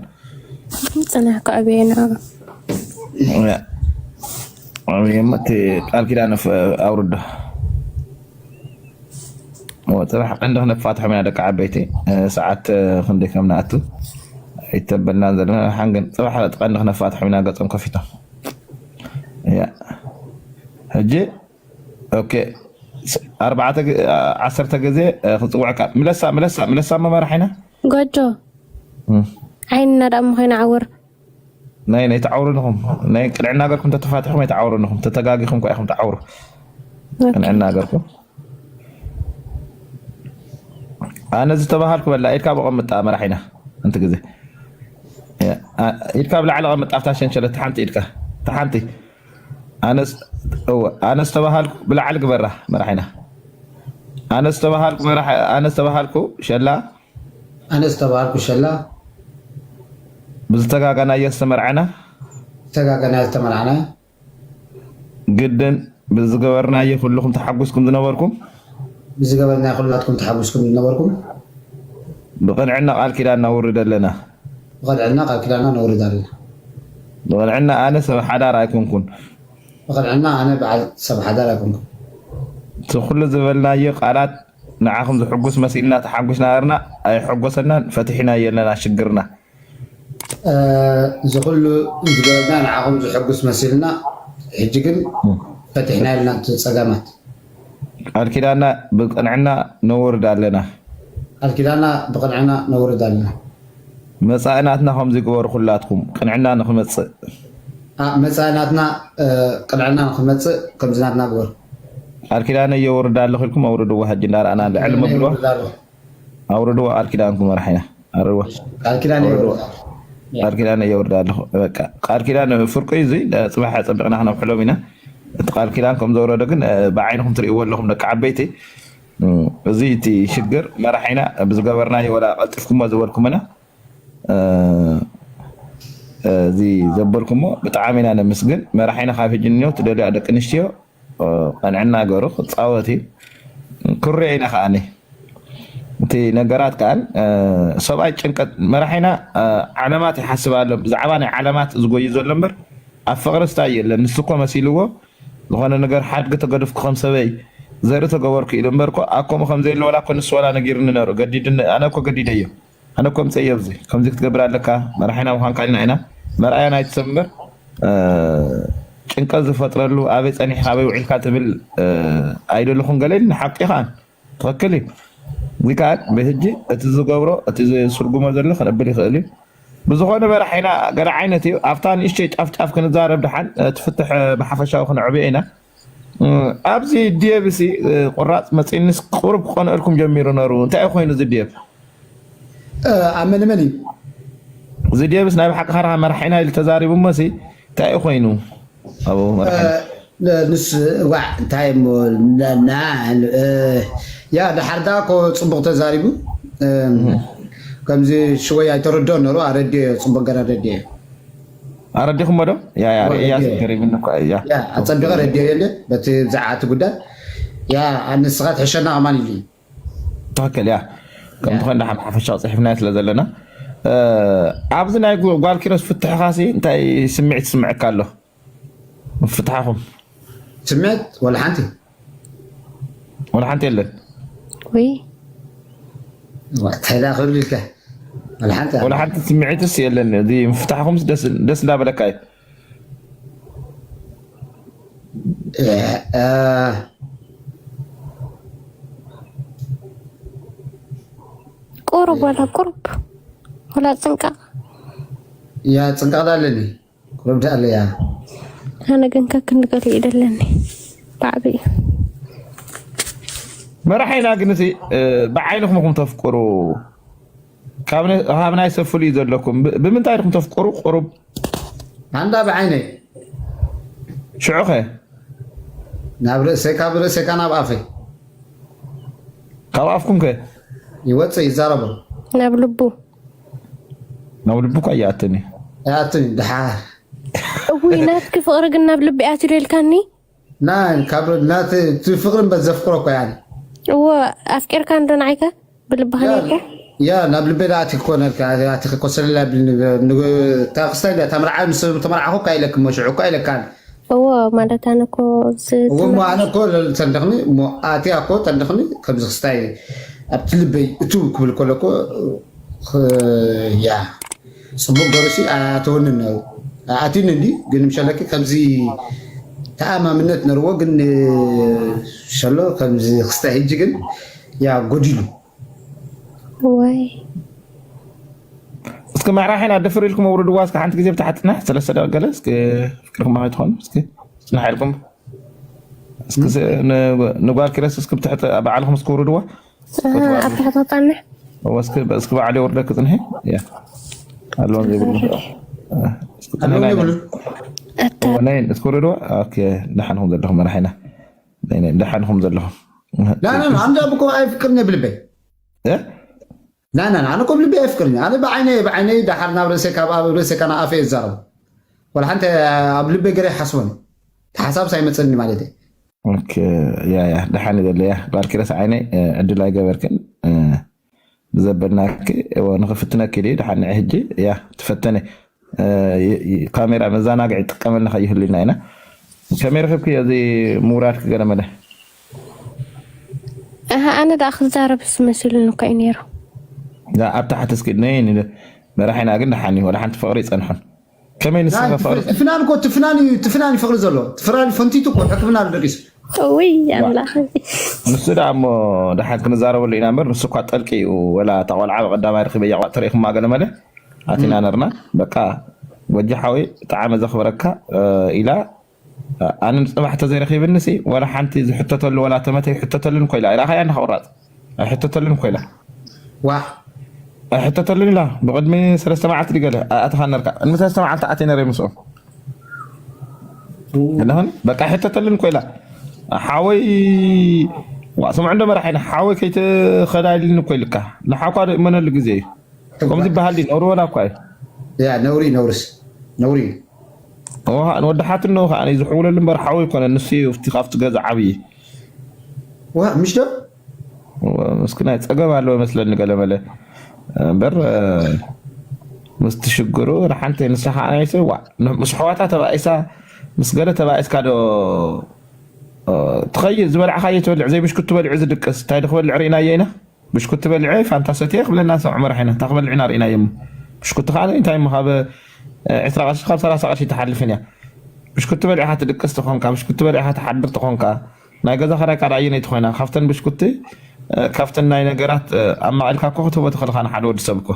ፅናሕካ ኣብየ ንኣ ያ ኣብየ እሞ እቲ ቃል ኪዳን ፍ- ኣውርዶ እሞ ፅባሕ ቀንዲ ክነፋትሖም ኢና ደቂ ዓበይቲ። እ፣ ሰዓት እ፣ ክንደይ ከም ንኣቱ ይተበልና ዘለና ሓንግን ፅባሕ ቀንዲ ክነፋትሖም ኢና ገፆም ከፊቶም። ያ ሕጂ ኦኬ ስ- ኣርባዕተ ግ- ዓ- ዓሰርተ ግዜ እ፣ ክንፅውዕካ ምለሳ ምለሳ ምለሳ መመራሒና ጎጆ እም። ዓይንና ደኣ ምኾይኑ ዓውር ናይ ናይ ተዓውሩ ንኹም ናይ ቅንዕና ገርኩም ተተፋትሕኩም ኣይተዓውሩ ንኹም ተተጋጊኹም ኳ ኢኹም ተዓውሩ ቅንዕና ገርኩም ኣነ ዝተባሃልኩ በላ ኢድካ ብቐምጣ መራሒና እንቲ ግዜ እ፣ አ- ኢድካ ብላዕሊ ቀምጣ ኣብታ ሸንሸለት ተሓንቲ ኢድካ ተሓንቲ ኣነስ እወ ኣነስ ተባሃልኩ ብላዕሊ ግበራ መራሒና ኣነስ ተባሃልኩ መራሕ ኣነስ ተባሃልኩ ሸላ ኣነ ዝተባሃልኩ ሸላ ብዝተጋጋናዮ ዝተመርዓና ዝተጋገና ዝተመርዓና ግድን ብዝገበርናዮ ኩልኹም ተሓጉስኩም ዝነበርኩም ብዝገበርና ኩላትኩም ተሓጉስኩም ዝነበርኩም ብቕንዕና ቃል ኪዳን እናውርድ ኣለና ብቐድዕና ቃል ኪዳና ነውርድ ኣለና። ብቕንዕና ኣነ ሰብ ሓዳር ኣይኮንኩን ብቐድዕና ኣነ በዓል ሰብ ሓዳር ኣይኮንኩም። እቲ ኩሉ ዝበልናዮ ቃላት ንዓኹም ዝሕጉስ መሲልና ተሓጒስና ርና ኣይሐጎሰናን ፈትሒና የለና ሽግርና እዚ ኩሉ ዝገበርና ንዓኹም ዝሕጉስ መሲልና ሕጂ ግን ፈቲሕና የለና እቲ ፀገማት። ቃል ኪዳና ብቅንዕና ነውርድ ኣለና። ቃል ኪዳና ብቅንዕና ነውርድ ኣለና። መፃኢ ናትና ከምዚ ግበሩ ኩላትኩም ቅንዕና ንክመፅእ ኣ፣ መፃኢ ናትና እ፣ ቅንዕና ንክመፅእ ከምዚ ናትና ግበሩ። ቃል ኪዳነ የውርድ ኣለኹ ኢልኩም ኣውርድዎ። ሕጂ እንዳረኣና ልዕሊ መብልዎ ኣውርድዎ ቃል ኪዳንኩም መራሒና ኣርዋ ቃል ኪዳን የውርድ። ቃል ኪዳን የውርድ ኣለኹ። በቃ ቃል ኪዳን ፍርቁ እዩ። እዚ ፅባሕ ፀቢቕና ክነብሕሎም ኢና። እቲ ቃል ኪዳን ከም ዘውረደ ግን እ፣ ብዓይንኹም ትርእይዎ ኣለኹም ደቂ ዓበይቲ። እ፣ እዚ እቲ ሽግር መራሒና ብዝገበርናዮ ወላ ቀልጢፍኩሞ ዝበልኩምና እ፣ እዚ ዘበልኩሞ ብጣዕሚ ኢና ነመስግን። መራሒና ካብ ሕጂ ንዮ ትደልያ ደቂ ኣንስትዮ እ፣ ቀንዕና ገሩ ክፃወት እዩ ክሪኦ ኢና ከዓኒ እቲ ነገራት ከዓን እ፣ ሰብኣይ ጭንቀት መራሒና እ፣ ዓለማት ይሓስብ ኣሎ ብዛዕባ ናይ ዓለማት ዝጎዩ ዘሎ እምበር ኣብ ፍቕሪ ስታይ የለን። ንሱ እኮ መሲልዎ ዝኾነ ነገር ሓድጊ ተገድፍኩ ከም ሰበይ ዘርኢ ተገበርኩ ኢሉ እምበር እኮ ኣብ ከምኡ ከም ዘየለ ወላ እኮ ንሱ ወላ ነጊርኒ ነሩ ገዲድኒ ኣነ እኮ ገዲደዮ ኣነ እኮ ምፀ ኣብዚ ከምዚ ክትገብር ኣለካ መራሒና ምዃንካ ኢልና ኢና መርኣያ ናይቲ ሰብ እምበር እ፣ ጭንቀት ዝፈጥረሉ ኣበይ ፀኒሕካ ኣበይ ውዒልካ ትብል እ፣ ኣይደለኹን ገለ ኢልና ሓቂ ከዓን ትኽክል እዩ። እዚ ከዓ ብህጂ እቲ ዝገብሮ እቲ ዝስርጉሞ ዘሎ ክነብል ይኽእል እዩ። ብዝኾነ መራሒና ገለ ዓይነት እዩ ኣብታ ንእሽተይ ጫፍጫፍ ክንዛረብ ድሓን እ፣ ትፍትሕ እ፣ ብሓፈሻዊ ክነዕብዮ ኢና። እ፣ ኣብዚ ዲየብሲ እ፣ ቁራፅ መፂንስ ቁሩብ ክቐንአልኩም ጀሚሩ ነሩ እንታይ እዩ ኮይኑ እዚ ዲየብ እ፣ ኣብ መን መን እዩ? እዚ ዲየብስ ናይ ብሓቂ ኻርኻ መራሒና ኢሉ ተዛሪቡ እሞሲ እንታይ እዩ ኮይኑ ኣብኡ መራሒና እ፣ ንስ ዋዕ እንታይ እሞ ና- ና- እ፣ ያ ድሓር ዳ እኮ ፅቡቅ ተዛሪቡ እ፣ ከምዚ ሽወይ ኣይተረድኦ ነሩ ኣረድዮ ጽቡቅ ገር ኣረድዮ ኣረዲኹሞ ዶ ያ ያ ርእያ ኣረድዮ። ገሪብኒ እኮ እያ ያ ኣጸቢቐ ረድዮ የለ በቲ ብዛዕባ እቲ ጉዳይ ያ ንስኻ ትሕሸና ከማን ኢሉ ትኽክል እያ ከም ዝኾነ ሓፈሻ ፅሒፍናዮ ስለ ዘለና እ፣ ኣብዚ ናይ ጓ- ጓል ኪሮስ ፍትሕኻሲ እንታይ ስምዒት ስምዐካ ኣሎ ፍትሓኹም ስምዕት ወላ ሓንቲ ወላ ሓንቲ የለን ወይ እንታይ ዳ ክብል ኢልካ ወላ ሓንቲ ወላ ሓንቲ ስምዒትስ የለን። እዚ ምፍታሕኹምስ ደስ ደስ እንዳበለካ እዩ። እ፣ እ፣ ቁሩብ ወላ ቁሩብ ወላ ጽንቃቕ ያ ጽንቃቕ ዳ ኣለኒ ቁሩብ ዳ ኣለ ያ ኣነ ግን ከክንድ ገሊኡ ደለኒ ብዓብዩ መራሒና ግን እዚ እ፣ ብዓይንኹም ኢኹም ተፍቅሩ ካብ ነ- ካብ ናይ ሰብ ፍሉይ ዘለኩም ብ- ብምንታይ ኢኹም ተፍቅሩ ቁሩብ ኣንዳ ብዓይነይ ሽዑኸ ናብ ርእሰይ ካብ ርእሰይካ ናብ ኣፈይ ካብ ኣፍኩም ከ ይወፅእ ይዛረቡ ናብ ልቡ ናብ ልቡ እኳ እያኣተኒ ያትን ድሓር እውይ ናትኪ ፍቕሪ ግን ናብ ልቢ ኣትዩ ዶ ኢልካኒ ና ካብ ናት እቲ ፍቕሪ እምበር ዘፍቅሮ እኮ ያኒ እዎ ኣፍቂርካ እንዶ ንዓይከ ብልብኻ ነርካ ያ ናብ ልቤ ዳኣቲ ክኮነልካ ኣቲ ክኮሰለላ ታክስታይ ዳ ተምርዓ ምስ ተመርዓኹ እኳ ኢለክ እሞ ሽዑ እኳ ኢለካን እዎ ማለት ኣነ እኮ ዝ- እሞ ኣነ እኮ ተንደኽኒ እሞ ኣትያ እኮ ተንደኽኒ ከምዚ ክስታይ ኣብቲ ልበይ እቱ ክብል ከሎ እኮ ያ ፅቡቅ ገርሲ ኣተወንን ኣቲኒ እንዲ ግን ምሸለኪ ከምዚ ተኣማምነት ነርዎ ግን ሸሎ ከምዚ ክስታይ ሕጂ ግን ያ ጎዲሉ ወይ እስኪ መዕራሒን ኣደፍር ኢልኩም ኣውርድዋ እስኪ ሓንቲ ግዜ ብታሕትና ሰለስተ ደቂ ገለ እስኪ ፍቅርኩም ማይ ትኾኑ እስኪ ጽናሕ ኢልኩም እስኪ ስ- ን- ንጓል ኪረስ እስኪ ብትሕቲ ባዕልኹም እስኪ ውርድዋ ኣብ ታሕቲ ክጣንሕ እወ እስኪ እስኪ ባዕሉ የውርደክ ጽንሒ ያ ኣለዎም ዘይብሉ እስኪ ጽንሒ ኣለዎም ናይ- ይብሉ እተ እወ ናይ እስኪ ውርድዋ ኦኬ ደሓንኹም ዘለኹም መራሒና ናይ- ናይ- ደሓንኹም ዘለኹም لا لا لا عندها بكو هاي فكرني بالبي እ? لا لا لا انا كوب لبي افكرني انا بعيني بعيني دحر ناب راسي كاب راسي كان افي الزرب ولا حتى اب لبي قري حسوني حساب ساي متسني مالتي ኦኬ ያ ያ ደሓን ገለ ያ ጓል ኪረስ ዓይነይ እ፣ ዕድል ኣይገበርክን እ፣ ብዘበልናኪ እወ፣ ንኽፍትነኪ ድዩ ደሓን ንዒ ሕጂ ያ ትፈተነ እ፣ ይ- ይ- ካሜራ መዘናግዒ ይጥቀመልና ከይህሉና ኢና ከመይ ረኺብክዮ እዚ ምውራድ ክገለመለ ኣሃ ኣነ ደኣ ክዛረብስ መሲሉኒ እኮ እዩ ነይሩ ዳ ኣብ ታሕቲ እስኪ ነይ መራሒና ግን ደሓን እዩ ወላ ሓንቲ ፍቕሪ ይፀንሖን ከመይ ንስኻ ፍቕሪ ትፍናን እኮ ትፍናን እዩ ትፍናን ይፍቕሪ ዘሎ ትፍናን ፈንቲቱ እኮ ሕክምና ኣሎ ደቂሱ ውይ ኣምላኽ ንሱ ደኣ እሞ ደሓን ክንዛረበሉ ኢና እምበር ንሱ እኳ ጠልቂ እዩ ወላ እታ ቆልዓ ብቀዳማይ ርክበያ ቋ ተሪእኹማ ገለ መለ ኣቲና ነርና በቃ ወጂ ሓወይ ብጣዕሚ ዘኽብረካ እ፣ ኢላ ኣነ ንፅባሕ ተዘይረኺብኒ ሲ ወላ ሓንቲ ዝሕተተሉ ወላ ተመተ ይሕተተልን ኮይላ ራኻያ እንዳ ቆራፅ ኣይሕተተልን ኮይላ ዋ ኣይሕተተልን ኢላ ብቅድሚ ሰለስተ መዓልቲ ድገለ ኣእትኻ ነርካ ቅድሚ ሰለስተ መዓልቲ ኣትየ ነረ ምስኦም ኣለኹን በቃ ኣይሕተተልን ኮይላ ሓወይ ዋ ስምዑ እንዶ መራሒና ሓወይ ከይትኸዳ ኢልኒ እኮ ኢልካ ንሓኳ እመነሉ ግዜ እዩ ከምዚ ይበሃል ድዩ ነውሪ ወላ እኳ እዩ ያ ነውሪ ነውርስ ነውሪ እዩ ንወዲ ሓትኖ ከዓ ዝሕውለሉ እምበር ሓወይ ይኮነ ንሱ እዩ ኣብቲ ካብቲ ገዛ ዓብዪ ዋ ምሽ ዶ ምስኪናይ ፀገም ኣለዎ መስለኒ ገለመለ እምበር ምስቲ ሽግሩ ንሓንቲ ንስኻ ኣናይሰ ዋ ምስ ኣሕዋታ ተባኢሳ ምስ ገለ ተባኢስካ ዶ ትኸይድ ዝበልዕኻዮ ትበልዕ ዘይብሽኩት ትበልዑ ዝድቅስ እንታይ ዶ ክበልዕ ርኢናዮ ኢና ብሽኩቲ በሊዐ ፋንታ ሰትየ ክብለና ሰብ ዕመር ሓይና እታ ክበልዕ ኢና ርኢናዮ እሞ ብሽኩቲ ከዓ እንታይ እሞ ካብ ዕስራ ቅርሺ ካብ ሰላሳ ቅርሺ ትሓልፍን እያ ብሽኩቲ በሊዕካ ትድቅስ ትኾንካ ብሽኩቲ በሊዕካ ትሓድር ትኾንካ ናይ ገዛ ኸራይ ካል ኣየነይቲ ኮይና ካብተን ብሽኩቲ ካብተን ናይ ነገራት ኣማቒልካ እኮ ክትህቦ ትኽእል ኢኻ ንሓደ ወዲ ሰብ እኮ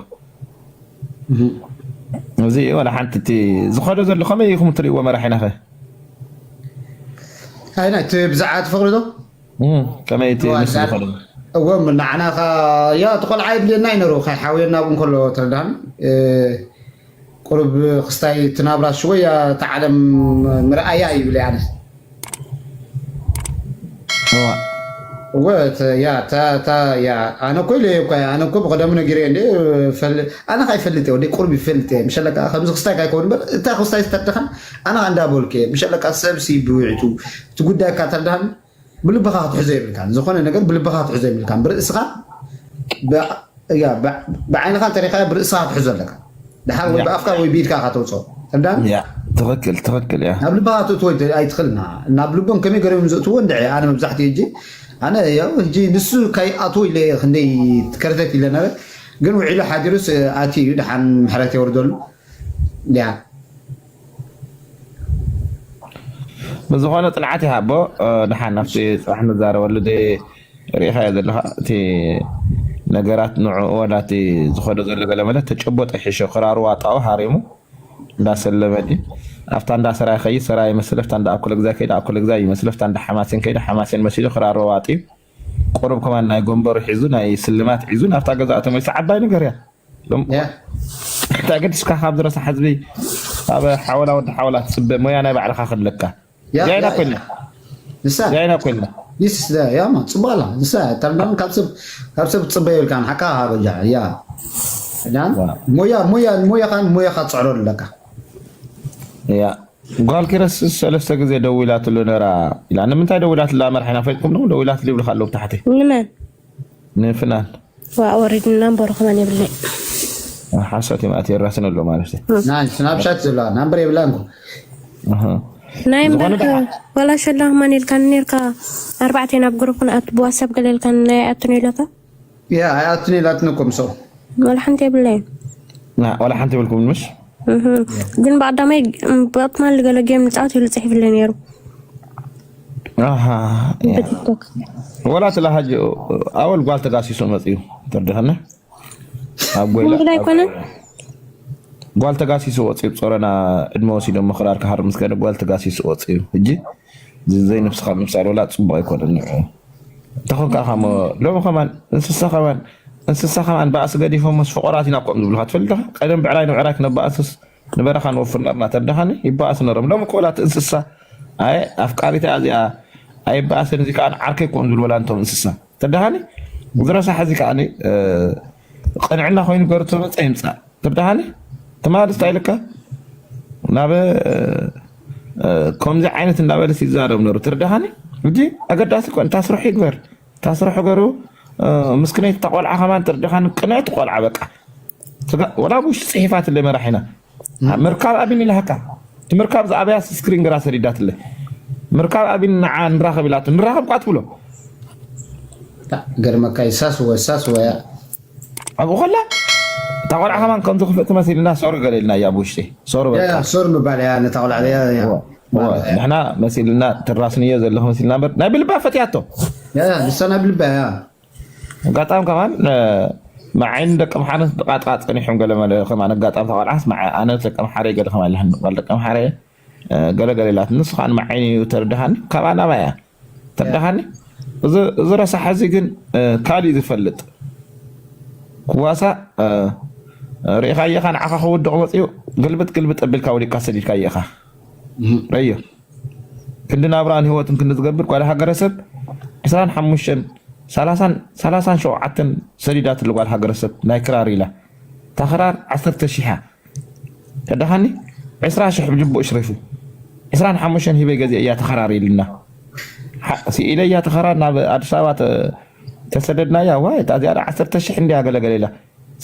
እዚ እዩ ዋላ ሓንቲ እቲ ዝኸዶ ዘሎ ከመይ ኢኹም ትርእይዎ መራሒናኸ ኣይና እቲ ብዛዕባ ትፈቕዶ ከመይ እቲ ምስ ዝኸዶ እዎም ንዓና ኸ ያ እቲ ቆልዓ የድልየና ይነሩ ከይሓውየና እውን ከሎ ተረዳኒ ቁሩብ ክስታይ እቲ ናብራ ሽወያ እቲ ዓለም ምርኣያ ይብል ኣነ እወ ያ ታ ታ ያ ኣነ እኮ ኢለ እኮ ኣነ እኮ ብቀደሙ ነጊረ እንደ ፈል ኣነ ካይ ፈልጥ ወደ ቁርብ ይፈልጥ ምሸለካ ከምዚ ክስታይ ካይ ኮን በር እታ ክስታይ ዝተደኸን ኣነ እንዳበልከ ምሸለካ ሰብሲ ብውዕቱ እቲ ጉዳይ ካተርዳን ብልብኻ ክትሕዞ የብልካን። ዝኾነ ነገር ብልብኻ ክትሕዞ የብልካን። ብርእስኻ ብ- ያ፣ ብ- ብዓይንኻ እንተሪኻዮ ብርእስኻ ክትሕዞ ኣለካ። ድሓር ወይ ብኣፍካ ወይ ብኢድካ ኢኻ ተውፅኦ። ተርዳን? ያ ትኽክል ትኽክል ያ ናብ ልብኻ ክትእትዎ ኣይት- ኣይትኽእልና። ናብ ልቦም ከመይ ገይሮም ዘእትዎ እንድዒ ኣነ መብዛሕትኡ ሕጂ ኣነ ያው ሕጂ ንሱ ከይኣትዎ ኢለ ክንደይ ከርተት ኢለ ነበረ። ግን ውዒሉ ሓዲሩስ ኣትዩ እዩ። ደሓን ምሕረት የውርደሉ። ያ ብዝኾነ ጽንዓት ይሃቦ። ደሓን ናብቲ ጽባሕ ንዛረበሉ ርኢኻዮ ዘለኻ እቲ ነገራት ንዕኡ ወላ እቲ ዝኸዶ ዘሎ ገለ መለ ተጨቦጠ ይሕሾ። ክራሩ ዋጣኡ ሃሪሙ እንዳሰለመ ድዩ ኣብታ እንዳ ሰራይ ከይድ ሰራይ ይመስል፣ ኣብታ እንዳ ኣኩለ ግዛይ ከይድ ኣኩለ ግዛይ ይመስል፣ ኣብታ እንዳ ሓማሴን ከይድ ሓማሴን መሲሉ ክራሩ ዋጢ ቁሩብ ከማን ናይ ጎንበሩ ሒዙ ናይ ስልማት ሒዙ ናብታ ገዛኡ ተመሊሱ። ዓባይ ነገር እያ። ሎም- ያ እንታይ ገድስካ ካብ ዝረሳሕ ህዝቢ ኣብ ሓወላ ወዲ ሓወላ ትፅበ ሞያ ናይ ባዕልኻ ክለካ ያ እዚኣ ኢና ያ ኮይና ንሳ እዚኣ ኢና ኮይና ይስስ ያ ማ ጽባላ ንሳ ተርዳን ካብ ሰብ ካብ ሰብ ጽበ ይልካን ሓካ ሃበጃ ያ ዳን ዋ። ሞያ ሞያ ሞያኻን ሞያኻ ጽዕሮ ኣለካ ያ ጓል ኪረስ ሰለስተ ግዜ ደዊላትሉ ነራ ኢላ ንምንታይ ደዊላትላ መርሒና ፈጥኩም ነው ደዊላትሉ ይብልካ ኣለዉ ታሕቲ ንመን ንፍናን ዋ ወሪድና እምበሩ ከማን የብልናይ ሓሶት እዮም ኣትየራስን ኣሎ ማለት እዩ ናይ ስናፕሻት ዝብላ ናምበር የብላን እኮ ናይ እምበር ዝኾነ ደኣ- ወላ ሸላ ከማን ኢልካኒ ነርካ ኣርባዕተ ናብ ግሩፕ ክንኣቱ ብዋትሳፕ ገለ ኢልካኒ ናይ ኣቱን ኢለካ ያ ኣይኣቱን ኢላትኒ እኮ ምስኦም ወላ ሓንቲ የብለይን ና- ዋላ ሓንቲ ይብልኩም ምሽ እህ። ግን ብቐዳማይ ብቐጥማል ገለ ጌም ንፃወት ኢሉ ፅሒፍለይ ነይሩ ኣሃ፣ ያ። ብቲክቶክ ወላ ትላ ሀጂ ኣወል ጓል ተጋሲሱ መፅዩ ተርድኸነ ኣብ ጎይላ ወላ ኣይኮነ ጓል ተጋሲሱ ወፅዩ ፆረና ዕድመ ወሲዶም ምክራር ክሃር ምስ ከደ ጓል ተጋሲሱ ወፅዩ ሕጂ ዘይነብስካ ምምሳል ወላ ፅቡቅ ኣይኮነን ንዑ እንተኾንካ ሞ ሎሚ ከማን እንስሳ ከማን እንስሳ ከማን ባእሲ ገዲፎም ምስ ፍቆራት ኢና ኮም ዝብልካ ትፈልጥ ዲኻ? ቀደም ብዕራይ ንብዕራይ ክነባእስስ ንበረኻ ንወፍር ነርና ተርዳኻኒ ይባእስ ነሮም ሎም ኮላት እንስሳ ኣይ ኣፍቃሪታ እዚኣ ኣይባእስን እዚ ከዓ ዓርከይ ኮም ዝብል ወላ እንቶም እንስሳ ተርዳኻኒ ዝረሳሕ እዚ ከዓ ቅንዕና ኮይኑ ገሩ ተመፀ ይምፃእ ትርዳሃኒ ትማል ስታ ኢልካ ናብ ከምዚ ዓይነት እንዳበለስ ይዛረብ ነሩ ትርዳሃኒ እንጂ ኣገዳሲ ኮን ታስርሑ ይግበር ታስርሑ ገሩ ምስክነይት ተቆልዓ ከማን ትርዳሃኒ ቅንዕቲ ቆልዓ በቃ ወላ ብውሽጢ ፅሒፋትለይ መራሒና ምርካብ ኣቢን ኢልሃካ እቲ ምርካብ ዝኣበያ ስክሪን ግራ ሰዲዳትለይ ምርካብ ኣቢን ንዓ ንራኸብ ኢላቱ ንራኸብ ኳ ትብሎ ገርመካ ይሳስወ ሳስወያ ኣብኡ ከላ እታ ቆልዓ ከማን ከምዚ ክፍእቲ መሲልና ሶሪ ገለ ኢልና እያ ብውሽጢ ሶሪ በቃ ሶሪ ምባል እያ ነታ ቆልዓ እያ እያ ንሕና መሲልና ትራስንዮ ዘለኹ መሲልና በር ናይ ብልባ ፈትያቶ ንሳ ናይ ብልባ እያ ኣጋጣሚ ከማን መዓይን ደቂ ምሓረ ቃጥቃጥ ፀኒሖም ገለ መለ ከማን ኣጋጣሚ ተቆልዓስ ኣነ ደቂ ምሓረ ገለ ከማን ለህን ጓል ደቂ ምሓረ ገለ ገለ ኢላት ንሱ ከዓ ንመዓይን እዩ ተረዳሃኒ ካብኣ ናባይ እያ ተረዳሃኒ እዚ ረሳሕ እዚ ግን ካሊእ ዝፈልጥ ክዋሳ ርኢኻዮ ኻ ንዓኻ ክውድቕ መፅኡ ግልብጥ ግልብጥ ኣቢልካ ወዲቕካ ሰዲድካዮ ኢኻ ረዮ ክንዲ ናብራን ህይወትን ክንዲ ዝገብር ጓል ሃገረሰብ ዕስራን ሓሙሽተን ሰላሳን ሰላሳን ሸውዓተን ሰዲዳትሉ ጓል ሃገረሰብ ናይ ክራር ኢላ እታ ክራር ዓሰርተ ሺሕ እያ ተዳኻኒ ዕስራ ሽሕ ብጅቡእ ሽሪፉ ዕስራን ሓሙሽተን ሂበይ ገዚአ እያ ተኸራር ኢልና ስኢለ እያ ተኸራር ናብ ኣዲስ ኣበባ ተሰደድናያ ዋይ እታ እዚኣ ዓሰርተ ሽሕ እንዲያ ገለገለ ኢላ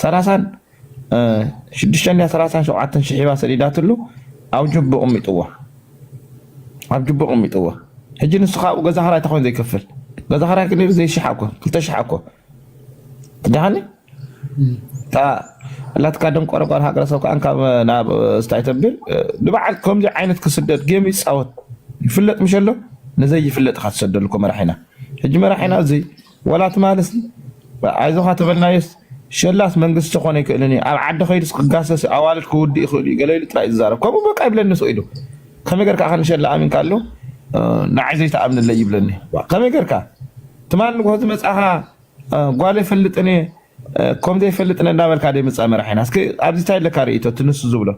ሰላሳን ሽዱሽተ እንድያ ሰላሳን ሸውዓተን ሽሕ ሂባ ሰዲዳትሉ ኣብ ጅቡ ቅሚጥዎ ኣብ ጅቡ ቅሚጥዎ ሕጂ ንሱ ካብኡ ገዛ ክራይ ተኾይኑ ዘይከፍል ገዛ ክራይ ክንብል ዘይሽሕ እኮ ክልተ ሽሕ እኮ ትዳሃኒ እታ ላትካ ደንቆረ ጓል ሃገረ ሰብ ከኣ ካብ ናብ ስታይ ተብል ንበዓል ከምዚ ዓይነት ክስደድ ጌም ይፃወት ይፍለጥ ምሸሎ ንዘይፍለጥ ኢኻ ትሰደሉ እኮ መራሒና ሕጂ መራሒና እዚ ወላ ትማልስ ኣይዞኻ ተበልናዮስ ሸላስ መንግስቲ ኮነ ይክእልን እዩ ኣብ ዓዲ ከይዱስ ክጋሰስ ኣዋልድ ክውድእ ይኽእሉ እዩ ገለ ኢሉ ጥራይ ዝዛረብ ከምኡ በቃ ይብለኒ ስቕ ኢሉ ከመይ ገርካ ኣኸ ንሸላ ኣሚንካ ኣሎ ንዓይ ዘይተኣምንለይ ይብለኒ ከመይ ገርካ ትማል ንግሆ ዝመፃኻ ጓል ይፈልጥን እየ ከም ዘይፈልጥን እንዳበልካ ደ ምፃ መራሒና እስኪ ኣብዚ እንታይ ኣለካ ርእይቶ ትንሱ ዝብሎ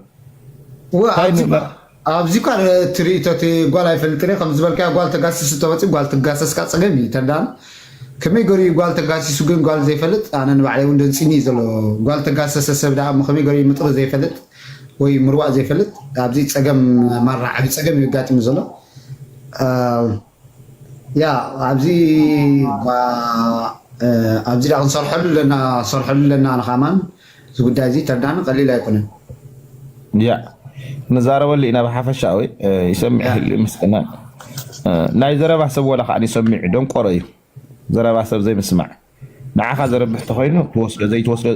ኣብዚ ኳ እቲ ርእይቶ እቲ ጓል ኣይፈልጥን እየ ከም ዝበልካ ጓል ተጋስስ ተወፂ ጓል ትጋሰስካ ፀገም እዩ ተዳን ከመይ ገሩ ጓል ተጋሲሱ ግን ጓል ዘይፈልጥ ኣነ ንባዕለይ እውን ደንፂኒ እዩ ዘሎ ጓል ተጋሰሰ ሰብ ደኣ ከመይ ገሩ ምጥሪ ዘይፈልጥ ወይ ምርዋእ ዘይፈልጥ ኣብዚ ፀገም ማራ ዓብዪ ፀገም እዩ ኣጋጢሙ ዘሎ ያ ኣብዚ ኣብዚ ዳ ክንሰርሐሉ ኣለና ሰርሐሉ ኣለና ንኻማን እዚ ጉዳይ እዚ ተርዳኒ ቀሊል ኣይኮነን ያ ንዛረበሉ ኢና ብሓፈሻዊ ይሰምዕ ህል ምስና ናይ ዘረባ ሰብ ወላ ከዓ ይሰሚዑ ደንቆሮ እዩ ዘረባ ሰብ ዘይምስማዕ ንዓኻ ዘረብሕ ተኾይኑ ትወስዶ፣ ዘይትወስዶ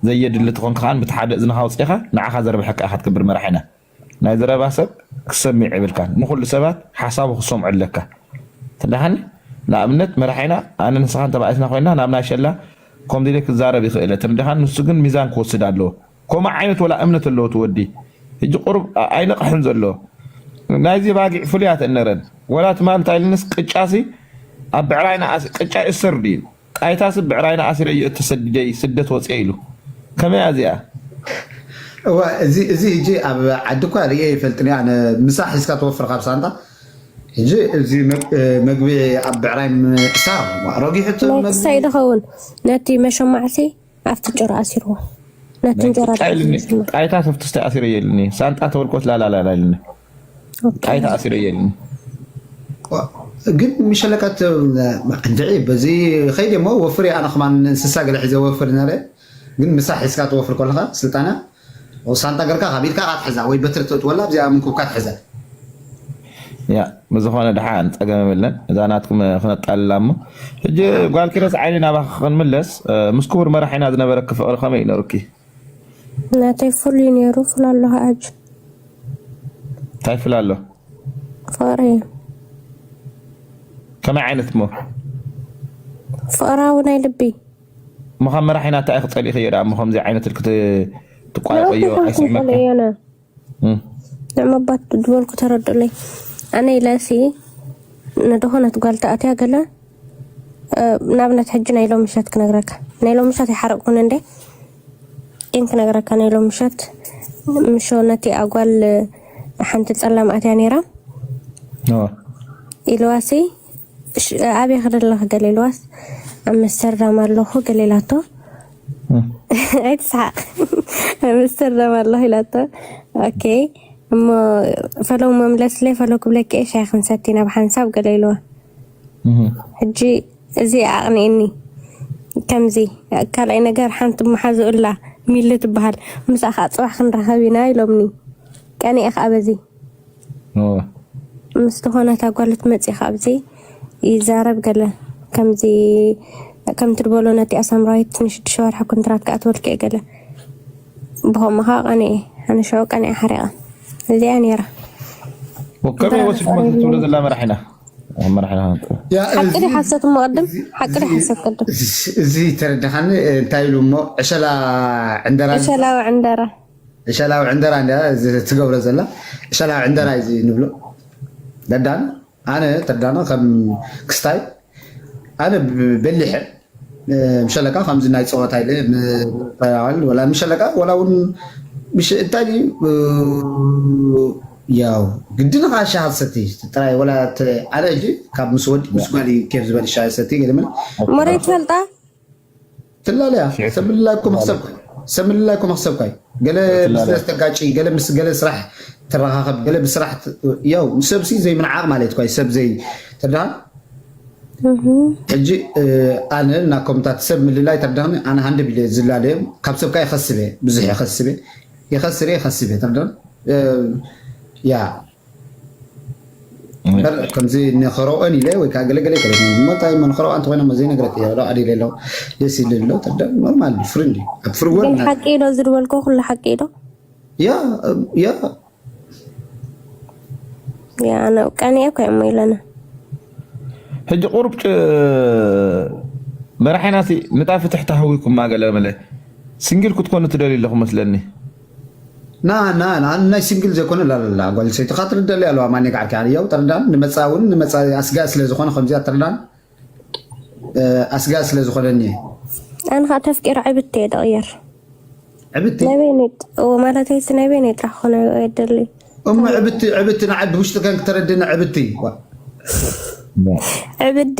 ዘየድሊ ተኾንካ ከኣ ብቲ ሓደ እዝንኻ ኣውጺእኻ ንዓኻ ዘርብሐካ ኢኻ ትገብር መራሒና። ናይ ዘረባ ሰብ ክሰሚዕ የብልካን። ንኹሉ ሰባት ሓሳቡ ክሰምዑ ኣለካ። ትርዳኻኒ? ንኣብነት መራሒና ኣነ ንስኻን ተባኢስና ኮይና ናብ ናይ ሸላ ከምዚ ኢለ ክዛረብ ይኽእል እየ። ትርዳኻኒ? ንሱ ግን ሚዛን ክወስድ ኣለዎ። ከምኡ ዓይነት ወላ እምነት ኣለዎ እቲ ወዲ። ሕጂ ቁሩብ ኣ-፣ ኣይነቕሕን ዘሎ። ናይዚ ባጊዕ ፍሉያት እነረን። ወላ ትማል እንታይ ኢልንስ ቅጫሲ ኣብ ብዕራይና ኣስ-፣ ቅጫ ይእሰር ድዩ? ጣይታስ ብዕራይና ኣሲረዮ እተሰድደይ ስደት ወፅየ ኢሉ። ከመይ እያ እዚኣ? እዋ፣ እዚ እዚ ሕጂ ኣብ ዓዲ እኳ ርእየ ይፈልጥን እየ ኣነ። ምሳ ሒዝካ ትወፍር ካብ ሳንጣ። ሕጂ እዚ መግ-፣ መግቢ ኣብ ብዕራይ ምእሳር ረጊሑ እቲ ናይ መግቢ ክሳይ ድኸውን ነቲ መሸማዕሲ ኣብቲ ጭራ ኣሲርዎ ነቲ እንጀራ ጣይ ኢልኒ። ጣይታ ሰፍትስተ ኣሲረዮ ኢልኒ። ሳንጣ ተወልቆት ላላላላ ኢልኒ። ጣይታ ኣሲረዮ ኢልኒ። ግን ምሸለቀት እንድዒ በዚ ኸይድ እሞ ወፍር ኣነ ከማን እንስሳ ገለ ሒዘ ወፍር ነረ። ግን ምሳ ሒዝካ ትወፍር ከለኻ ስልጣና ሳንጣ ገርካ ካብ ኢድካ ካ ትሕዛ ወይ በትሪ ትእትወላ ኣብዚኣ ምንኩብካ ትሕዛ። ያ ብዝኾነ ድሓን ጸገም የብለን። እዛ ናትኩም ክነጣልላ እሞ ሕጂ ጓል ኪሮስ ዓይኒ ናባኺ ክንምለስ፣ እ፣ ምስ ክቡር መራሒና ዝነበረኪ ፍቕሪ ከመይ እዩ ነሩኪ? ናተይ ፍሉይ ነይሩ ፍላሎ ኣጅ እንታይ ፍላሎ? ፍቕሪ እዩ ከመይ ዓይነት እሞ? ፍቕራዊ ናይ ልቢ እሞ ካብ መራሒና እንታይ ኢኺ ጸሊእኽዮ ደኣ እሞ ከምዚ ዓይነት ኢልኪ ት-፣ ትቋየቆዮ ንዑ ኣይስዕመካ? ክንጸልእዮና እም። ንዕመባት ዝበልኩ ተረድኡለይ ኣነ ኢለሲ ንድኾነት ጓል ተኣትያ ገለ እ፣ ንኣብነት ሕጂ ናይ ሎሚ ምሸት ክነግረካ ናይ ሎሚ ምሸት ይሓረቅኩን እንደ ግን ክነግረካ ናይ ሎሚ ምሸት ምሾ ነቲ ኣጓል ሓንቲ ጸላም ኣትያ ነይራ ኦ። ኢልዋሲ እሽ፣ ኣበይ ክደለኽ ገለ ኢልዋስ ኣብ መስተርዳም ኣለኹ ገለ ኢላቶ እም። ኣይትስሓቅ ኣብ መስተርዳም ኣለኹ ኢላቶ ኦኬ እሞ ፈለው መምለስለይ ፈለው ክብለኪ እየ ሻይ ክንሰቲ ናብ ሓንሳብ ገለ ኢልዋ እም። ሕጂ እዚ ኣቕኒእኒ ከምዚ ካልኣይ ነገር ሓንቲ መሓዝኡ ኣላ ሚሊ ትበሃል ምስኣ ከዓ ፅባሕ ክንራኸብ ኢና ኢሎምኒ ቀኒኤ ከዓ በዚ ኦ። ምስ ዝኾነት ኣጓልት መፂ ከዓ ኣብዚ ይዛረብ ገለ ከምዚ ከምቲ ድበሎ ነቲ ኣሳምራዊት ንሽዱሽተ ወርሒ ኩንትራት ከዓ ትበልክየ ገለ ብኸምኡ ከዓ ቀኒኤ ኣነ ሽዑ ቀኒኤ ሓሪቐ እዚኣ ነይራ ወከመይ ወሲድኩም ትብሎ ዘላ መራሒና? መራሒና። ያ፣ ሓቂ እዚ- ድዩ ሓሰት እሞ ቅድም ሓቂ ድዩ ሓሰት ቅድም እዚ ተረዳኻኒ እንታይ ኢሉ እሞ ዕሸላ ዕንደራ ዕሸላዊ ዕንደራ ዕሸላዊ ዕንደራ እንዳ እዚ ትገብሮ ዘላ ዕሸላዊ ዕንደራ እዩ ንብሎ። ደዳን ኣነ ተዳነ ከም ክስታይ ኣነ ብ-፣ በሊሐ እ፣ ምሸለካ ከምዚ ናይ ፀወታ ኢለ ም-፣ ወላ ምሸለካ ወላ እውን ምሽ እንታይ ድዩ እ፣ ያው ግድን ኻ ሻሃ ሰቲ ጥራይ ወላ ተ-፣ ኣነ እጂ ካብ ምስ ወዲ ምስ ጓል እዩ ኬፍ ዝበል ሻሃ ሰቲ ገለ ምን መሬት ፈልጣ ትላለያ። ሰብ ምልላይ እኮ መክሰብካ እዩ። ሰብ ምልላይ እኮ መክሰብካ እዩ። ገለ ምስ ተጋጭ ገለ ምስ ገለ ስራሕ ትረኻኸብ ገለ ብስራሕ ት-፣ ያው ሰብሲ ዘይምንዓቕ ማለት እኳ እዩ። ሰብ ዘይ ተዳ ሕጂ እ፣ ኣነ እናኮምታት ሰብ ምልላይ ተርዳኽኒ ኣነ ሃንደብ ኢለ ዝላለዮም ካብ ሰብካ ይኸስበ ብዙሕ ይኸስበ ይኸስር ይኸስበ ተርዳን እ፣ ያ እምበር ከምዚ ንኸረኦን ኢለ ወይ ከዓ ገለገለ ከለ መታይ መንኸረኦ እንተኮይነ መዘይ ነገረት እየ ዶ ኣዲለ ኣለኹ ደስ ኢለ ኣሎ ተርዳን ኖርማል ፍሪ እንዲ ኣብ ፍሪ ግን ወርድ ሓቂ ዶ ዝድበልኮ ኩሉ ሓቂ ዶ ያ ያ ያ ነው ቀን እኮ እሞ ኢለና ሕጂ ቁሩብ ጭ-፣ መራሒና ሲ ምጣ ፍትሕ ተሃዊኩም ማገለ መለ ሲንግል ክትኮኑ ትደልዩ ኣለኹ መስለኒ። ና ና ና ናይ ሲንግል ዘይኮነ ላላላ ጓል ሰይቲ ካትርደል ያለዋ ማን ጋር ካን ያው ተርዳን ንመጻውን ንመጻ ኣስጋ ስለ ዝኾነ ከምዚያ ተርዳን ኣስጋ ስለ ዝኾነኒ ኣነ ከዓ ተፍቂረ ዕብት እየ ደቕየር ዕብቲ ናይ በይነይ ጥ- ኦ፣ ማለተይ ሲ ናይ በይነይ ጥራሕ ክኾነ የደሊ እሞ ዕብቲ ዕብቲ ንዓድ ብውሽጢ ከን ክተረድኒ ዕብቲ ዋ ዕብዲ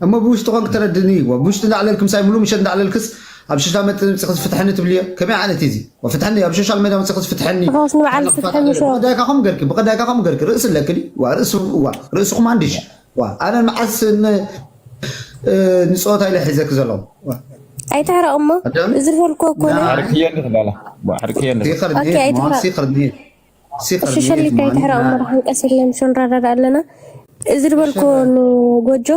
እሞ ብውሽጢ ኮን ክተረድኒ ዋ ብውሽጢ እንዳዕለልክ ምሳይ ሙሉ ምሸት እንዳዕለልክስ ኣብ ሽሻ መጥ ምጽኽስ ፍትሐኒ ትብልዮ ከመይ ዓይነት እዚ ወፍትሐኒ ኣብ ሶሻል ሜድያ ምጽኽስ ፍትሐኒ ኻስ ንበዓል ፍትሐኒ ሸው ብቐዳይካ ከም ገርኪ ብቐዳይካ ከም ገርኪ ርእሲ ኣለክኒ ዋ ርእሲ ዋ ርእስኹም ኣንድሽ ዋ ኣነ መዓስ ን- እ፣ ንፀወታ ኢለ ሒዘክ ዘሎ ዋ ኣይትሕረቕ እሞ እዚ ዝበልኮ እኮ ና- ኣሕርክየኒ ክዳላ ኣሕርክየኒ ሲኽርኒ ኦኬ፣ ኣይትሕረቕ። ሲኽርኒ እሺ ሸሊካ ኣይትሕረቕ እሞ ደሓን ቀስ ኢልና ንሸው ንረዳዳ ኣለና እዚ ዝበልኮ ንጎጆ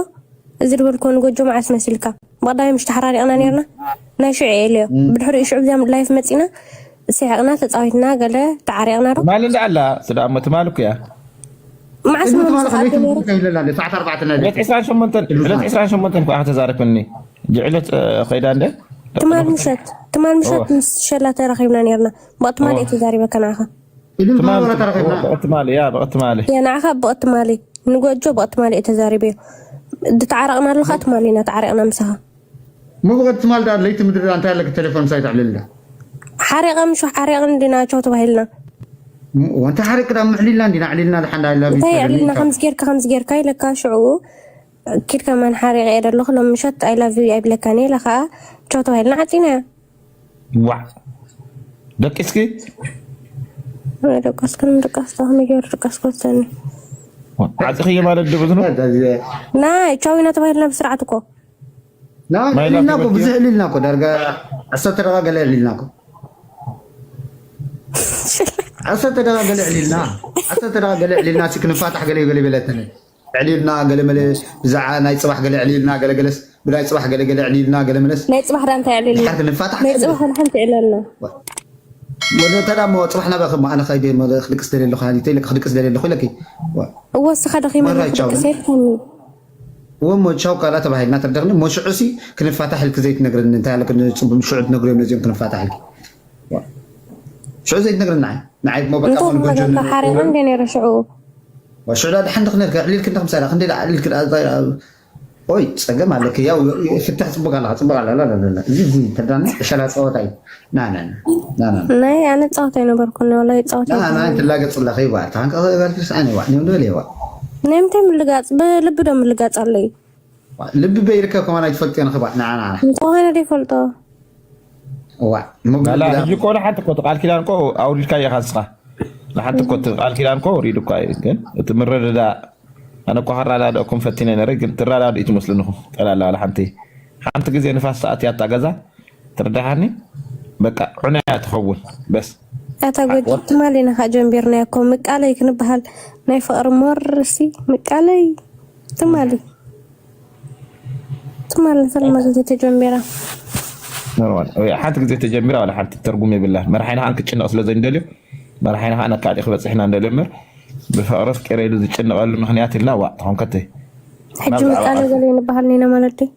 እዚ ዝበልኮ ንጎጆ መዓስ መሲልካ ብቐዳማይ ምሽ ተሓራሪቕና ነርና። ናይ ሽዑ እየ ኢለዮ። ብድሕሪኡ ሽዑ ብዚኣ ላይፍ መጺና፣ ስሒቕና፣ ተጻዊትና፣ ገለ ተዓሪቕና ዶ? ትማል እንዳ ኣላ፣ ስዳ እሞ ትማል እኮ እያ። መዓስ ኢሉ እሞ ትማል ምሳኻ ከመይ ኣደለረ? ትምልከ ይብለላ፣ ሰዓት ኣርባዕተ ናይ ዕለት ዕስራን ሸሞንተን፣ ዕለት ዕስራን ሸሞንተን እኮ እያ ተዛረበኒ። ጅዕለት፣ እ፣ ኸይዳ እንደ? ትማል ምሸት፣ ትማል ምሸት እዎ። ምስ ሸላ ተራኺብና ነርና። ብቐትማል እዎ። እየ ተዛሪበካ ንዓኻ። ኢሉ ትማል፣ ትማል ወላ ተራኺብና። ብቐትማል፣ ያ፣ ብቐትማል። ያ፣ ንዓኻ ብቐትማል። ንጎጆ ብቐትማል እየ ተዛሪበዮ። ድተዓረቕናሉ ኸኣ ትማል ኢና ተዓሪቕና ምሳኻ። እሞ ብቐትማል ደኣ ለይቲ ምድሪ እንታይ ኣለኪ ቴሌፎን ሳይ ተዕልልዳ? ሓሪቐ ምሽ ሓሪቐ እንዲና ቻው ተባሂልና። ም-፣ ወንታ ሓሪቕ ደኣ ምዕሊልና እንዲና፣ ኣዕሊልና ደሓን ደኣ ኢላ እንታይ ቢት ኣዕሊልና? ከምዚ ጌርካ፣ ከምዚ ጌርካ ኢለካ ሽዑ ኪድ ከማን ሓሪቐ እየ ደለኹ፣ ሎም ምሸት I love you ኣይብለካን እየ ኢላ ኸኣ ቻው ተባሂልና ዓጺናዮ። ዋዕ። ደቂስኪ? ኣይ፣ ደቀስክን፣ ደቀስታ ከመይ ገይሩ ደቀስኮ ትሰኒ? ዓጽኽዮ ማለት ድብል ነው? ናይ ቻው ኢና ተባሂልና ብስርዓት እኮ። ና፣ ማይ ላክ ዕሊልና እኮ፣ በኪ። ብዙሕ ዕሊልና እኮ፣ ዳርጋ ዓሰርተ ደቂቃ ገለ ዕሊልና እኮ። ዓሰርተ ደቂቃ ገለ ዕሊልና። ዓሰርተ ደቂቃ ገለ ዕሊልና፣ ሲ ክንፋታሕ ገለ ይበለ ይበለተነ። ዕሊልና ገለ መለ፣ ብዛዕባ ናይ ጽባሕ ገለ ዕሊልና ገለ ገለስ፣ ብናይ ጽባሕ ገለ ገለ ዕሊልና ገለ መለስ። ናይ ጽባሕ ዳ እንታይ ዕሊልና? ድሓር ክንፋታሕ ናይ ገለ። ጽባሕ ወላ ሓንቲ ዕለልና። ወደ ተዳሞ ጽባሕ ናበ ከም ኣነ ኸይደ መለ ክድቅስ ደለ ኣለኹ፣ ሃኒተ ኢለ ክድቅስ ደለ ኣለኹ ኢለኪ። ዋ። እወ፣ እስኻ ደኺመ ወራይ ኣለኹ፣ ቻው። ድቅስ የልካኒ። እወ፣ እሞ ቻው ካላ ተባሂልና ተደኽኒ፣ እሞ ሽዑሲ ክንፋታሕ ኢልኪ ዘይትነግረኒ፣ እንታይ ኣለኪ ንጽቡም ሽዑ ትነግርዮም ነዚኦም ክንፋታሕ ኢልኪ። ዋ። ሽዑ ዘይትነግረኒ ንዓይ። ንዓይ እሞ በቃ እንተ መን ጎጆ ተመለካ ንነግር ሓሪቐ እወ። እንደ ነይረ ሽዑ። ዋ፣ ሽዑ ዳ ድሓን ድኽነልኪ፣ ኣዕሊልኪ እንደ ክምሳላ፣ ክንደይ ዳ ኣዕሊልኪ ዳ-፣ ዳ-፣ ኦይ፣ ጸገም ኣለኪ። ያው ፍታሕ ጽቡቅ ኣለኻ፣ ጽቡቅ ኣላ፣ ላ፣ ላ፣ ላ፣ ላ። እዚ፣ እዚ ተዳኒ ዕሸላ ጸወታ እዩ። ና፣ ና፣ ና፣ ና፣ ና። ናይ ኣነ ጸወታ ኣይነበርኩን፣ ወላሂ ጸወታ ና፣ ና፣ ኣይነበርኩን። ትላገጽ ኣለኺ፣ ዋ፣ ታንካ፣ ዋ፣ ዋ፣ ናይ ምንታይ ምልጋጽ? ብልቢ ዶ ምልጋጽ ኣለዩ? ልቢ በይርከ ከማን ኣይትፈልጥዮን ኽባዕ። ንዓ፣ ንዓ። እንተኾነ ዶ ይፈልጦ? እዋ፣ እሞ ላላ፣ ብልቢ ሕጂ እኮ ንሓንቲ እኮ እቲ ቃል ኪዳን እኮ ኣውሪድካ ኢኻ ንስኻ። ንሓንቲ እኮ እቲ ቃል ኪዳን እኮ ኣውሪዱ እኳ እዩ፣ ግን እቲ ምርድዳእ፣ ኣነ እኮ ከረዳድኣኩም ፈቲነ ነይረ፣ ግን ትረዳድኡ ትመስሉኒ ኢኹም። ጠላላ ዋላ ሓንቲ፣ ሓንቲ ግዜ ንፋስ ተኣትያ እታ ገዛ፣ ትርዳሓኒ? በቃ፣ ዑናያ ትኸውን፣ በስ። ኣታ ጎጆ፣ ትማሊ ኢና ኸኣ ጀሚርናዮ እኮ፣ ምቃለይ ክንበሃል፣ ናይ ፍቕሪ ሞርሲ፣ ምቃለይ፣ ትማሊ። ትማል ንሰለማ ግዜ ተጀሚራ። ኖርማል። ወይ ሓንቲ ግዜ ተጀሚራ፣ ዋላ ሓንቲ ትርጉም የብላን። መራሒና ከኣ ክጭነቕ ስለ ዘይንደልዮ፣ መራሒና ከኣ ነካሊእ ክበጽሕ ኢና እንደልዮ እምበር፣ ብፍቕሪ ኣፍቂረ ኢሉ ዝጭነቐሉ ምኽንያት ኢልና፣ ዋእ፣ ተኾንከተይ። ሕጂ ናብ ምቃለ ዛዕባ ገለ ንበሃል ኔና ማለት ድዩ?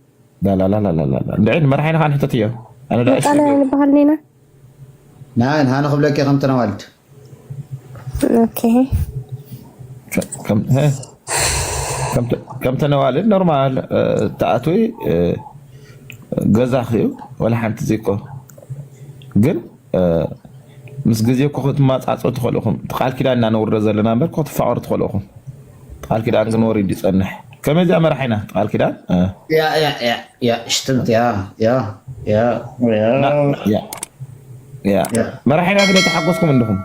ላላላላላላ። እንድዒ ንመራሒና ከኣ ንሕተትዮ። ኣነ ደኣ እሺ ምቃለ ንበሃል ኔና? ና፣ ንሃነ ክብለኪ ከም ተነዋልድ። ኦኬ። ከም፣ እ፣ ከም ተ-፣ ከም ተነዋልድ ኖርማል፣ እ፣ ተኣትዊ፣ እ፣ ገዛኺ እዩ፣ ወላ ሓንቲ ዘይኮ። ግን፣ እ፣ ምስ ግዜ እኮ ክትመጻጸኡ ትኽእሉ ኢኹም። እቲ ቃል ኪዳን ኢና ነውርዶ ዘለና እምበር እኮ ክትፋቐሩ ትኽእሉ ኢኹም። ቃል ኪዳን ግን ወሪዱ ይጸንሕ። ከመይ እዚኣ መራሒና ቃል ኪዳን? እ። ያ፣ ያ፣ ያ፣ ያ፣ ሽትምት፣ ያ፣ ያ፣ ያ፣ ያ። ና-፣ ያ፣ ያ። ያ። መራሒና ግን ኣይተሓጎስኩም እንዲኹም?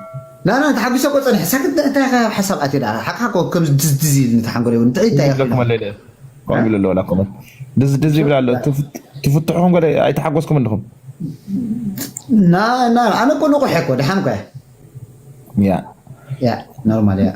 ና፣ ና፣ ተሓጒሰ እኮ ጸኒሐ። ሳክት፣ እንታይ ኢኻ ሓሳብ ኣትየ ደኣ? ሓቅኻ እኮ ከም ድዝድዝ ኢልኒ ተሓንጎለይ እውን። እንታይ፣ እንታይ ኢኻ ኢልኩም ኢልካ? ኣለለ። ከምኡ ኢሉ ኣሎ፣ ወላ ኮመንት። ድዝድዝ ይብል ኣሎ። ትፍ-፣ ትፍትሑኹም ገለ ኣይተሓጎስኩም እንዲኹም? ና፣ ና፣ ኣነ እኮ ንቑሕ እኮ፣ ደሓን እኮ እየ። ያ። ያ፣ ኖርማል ያ።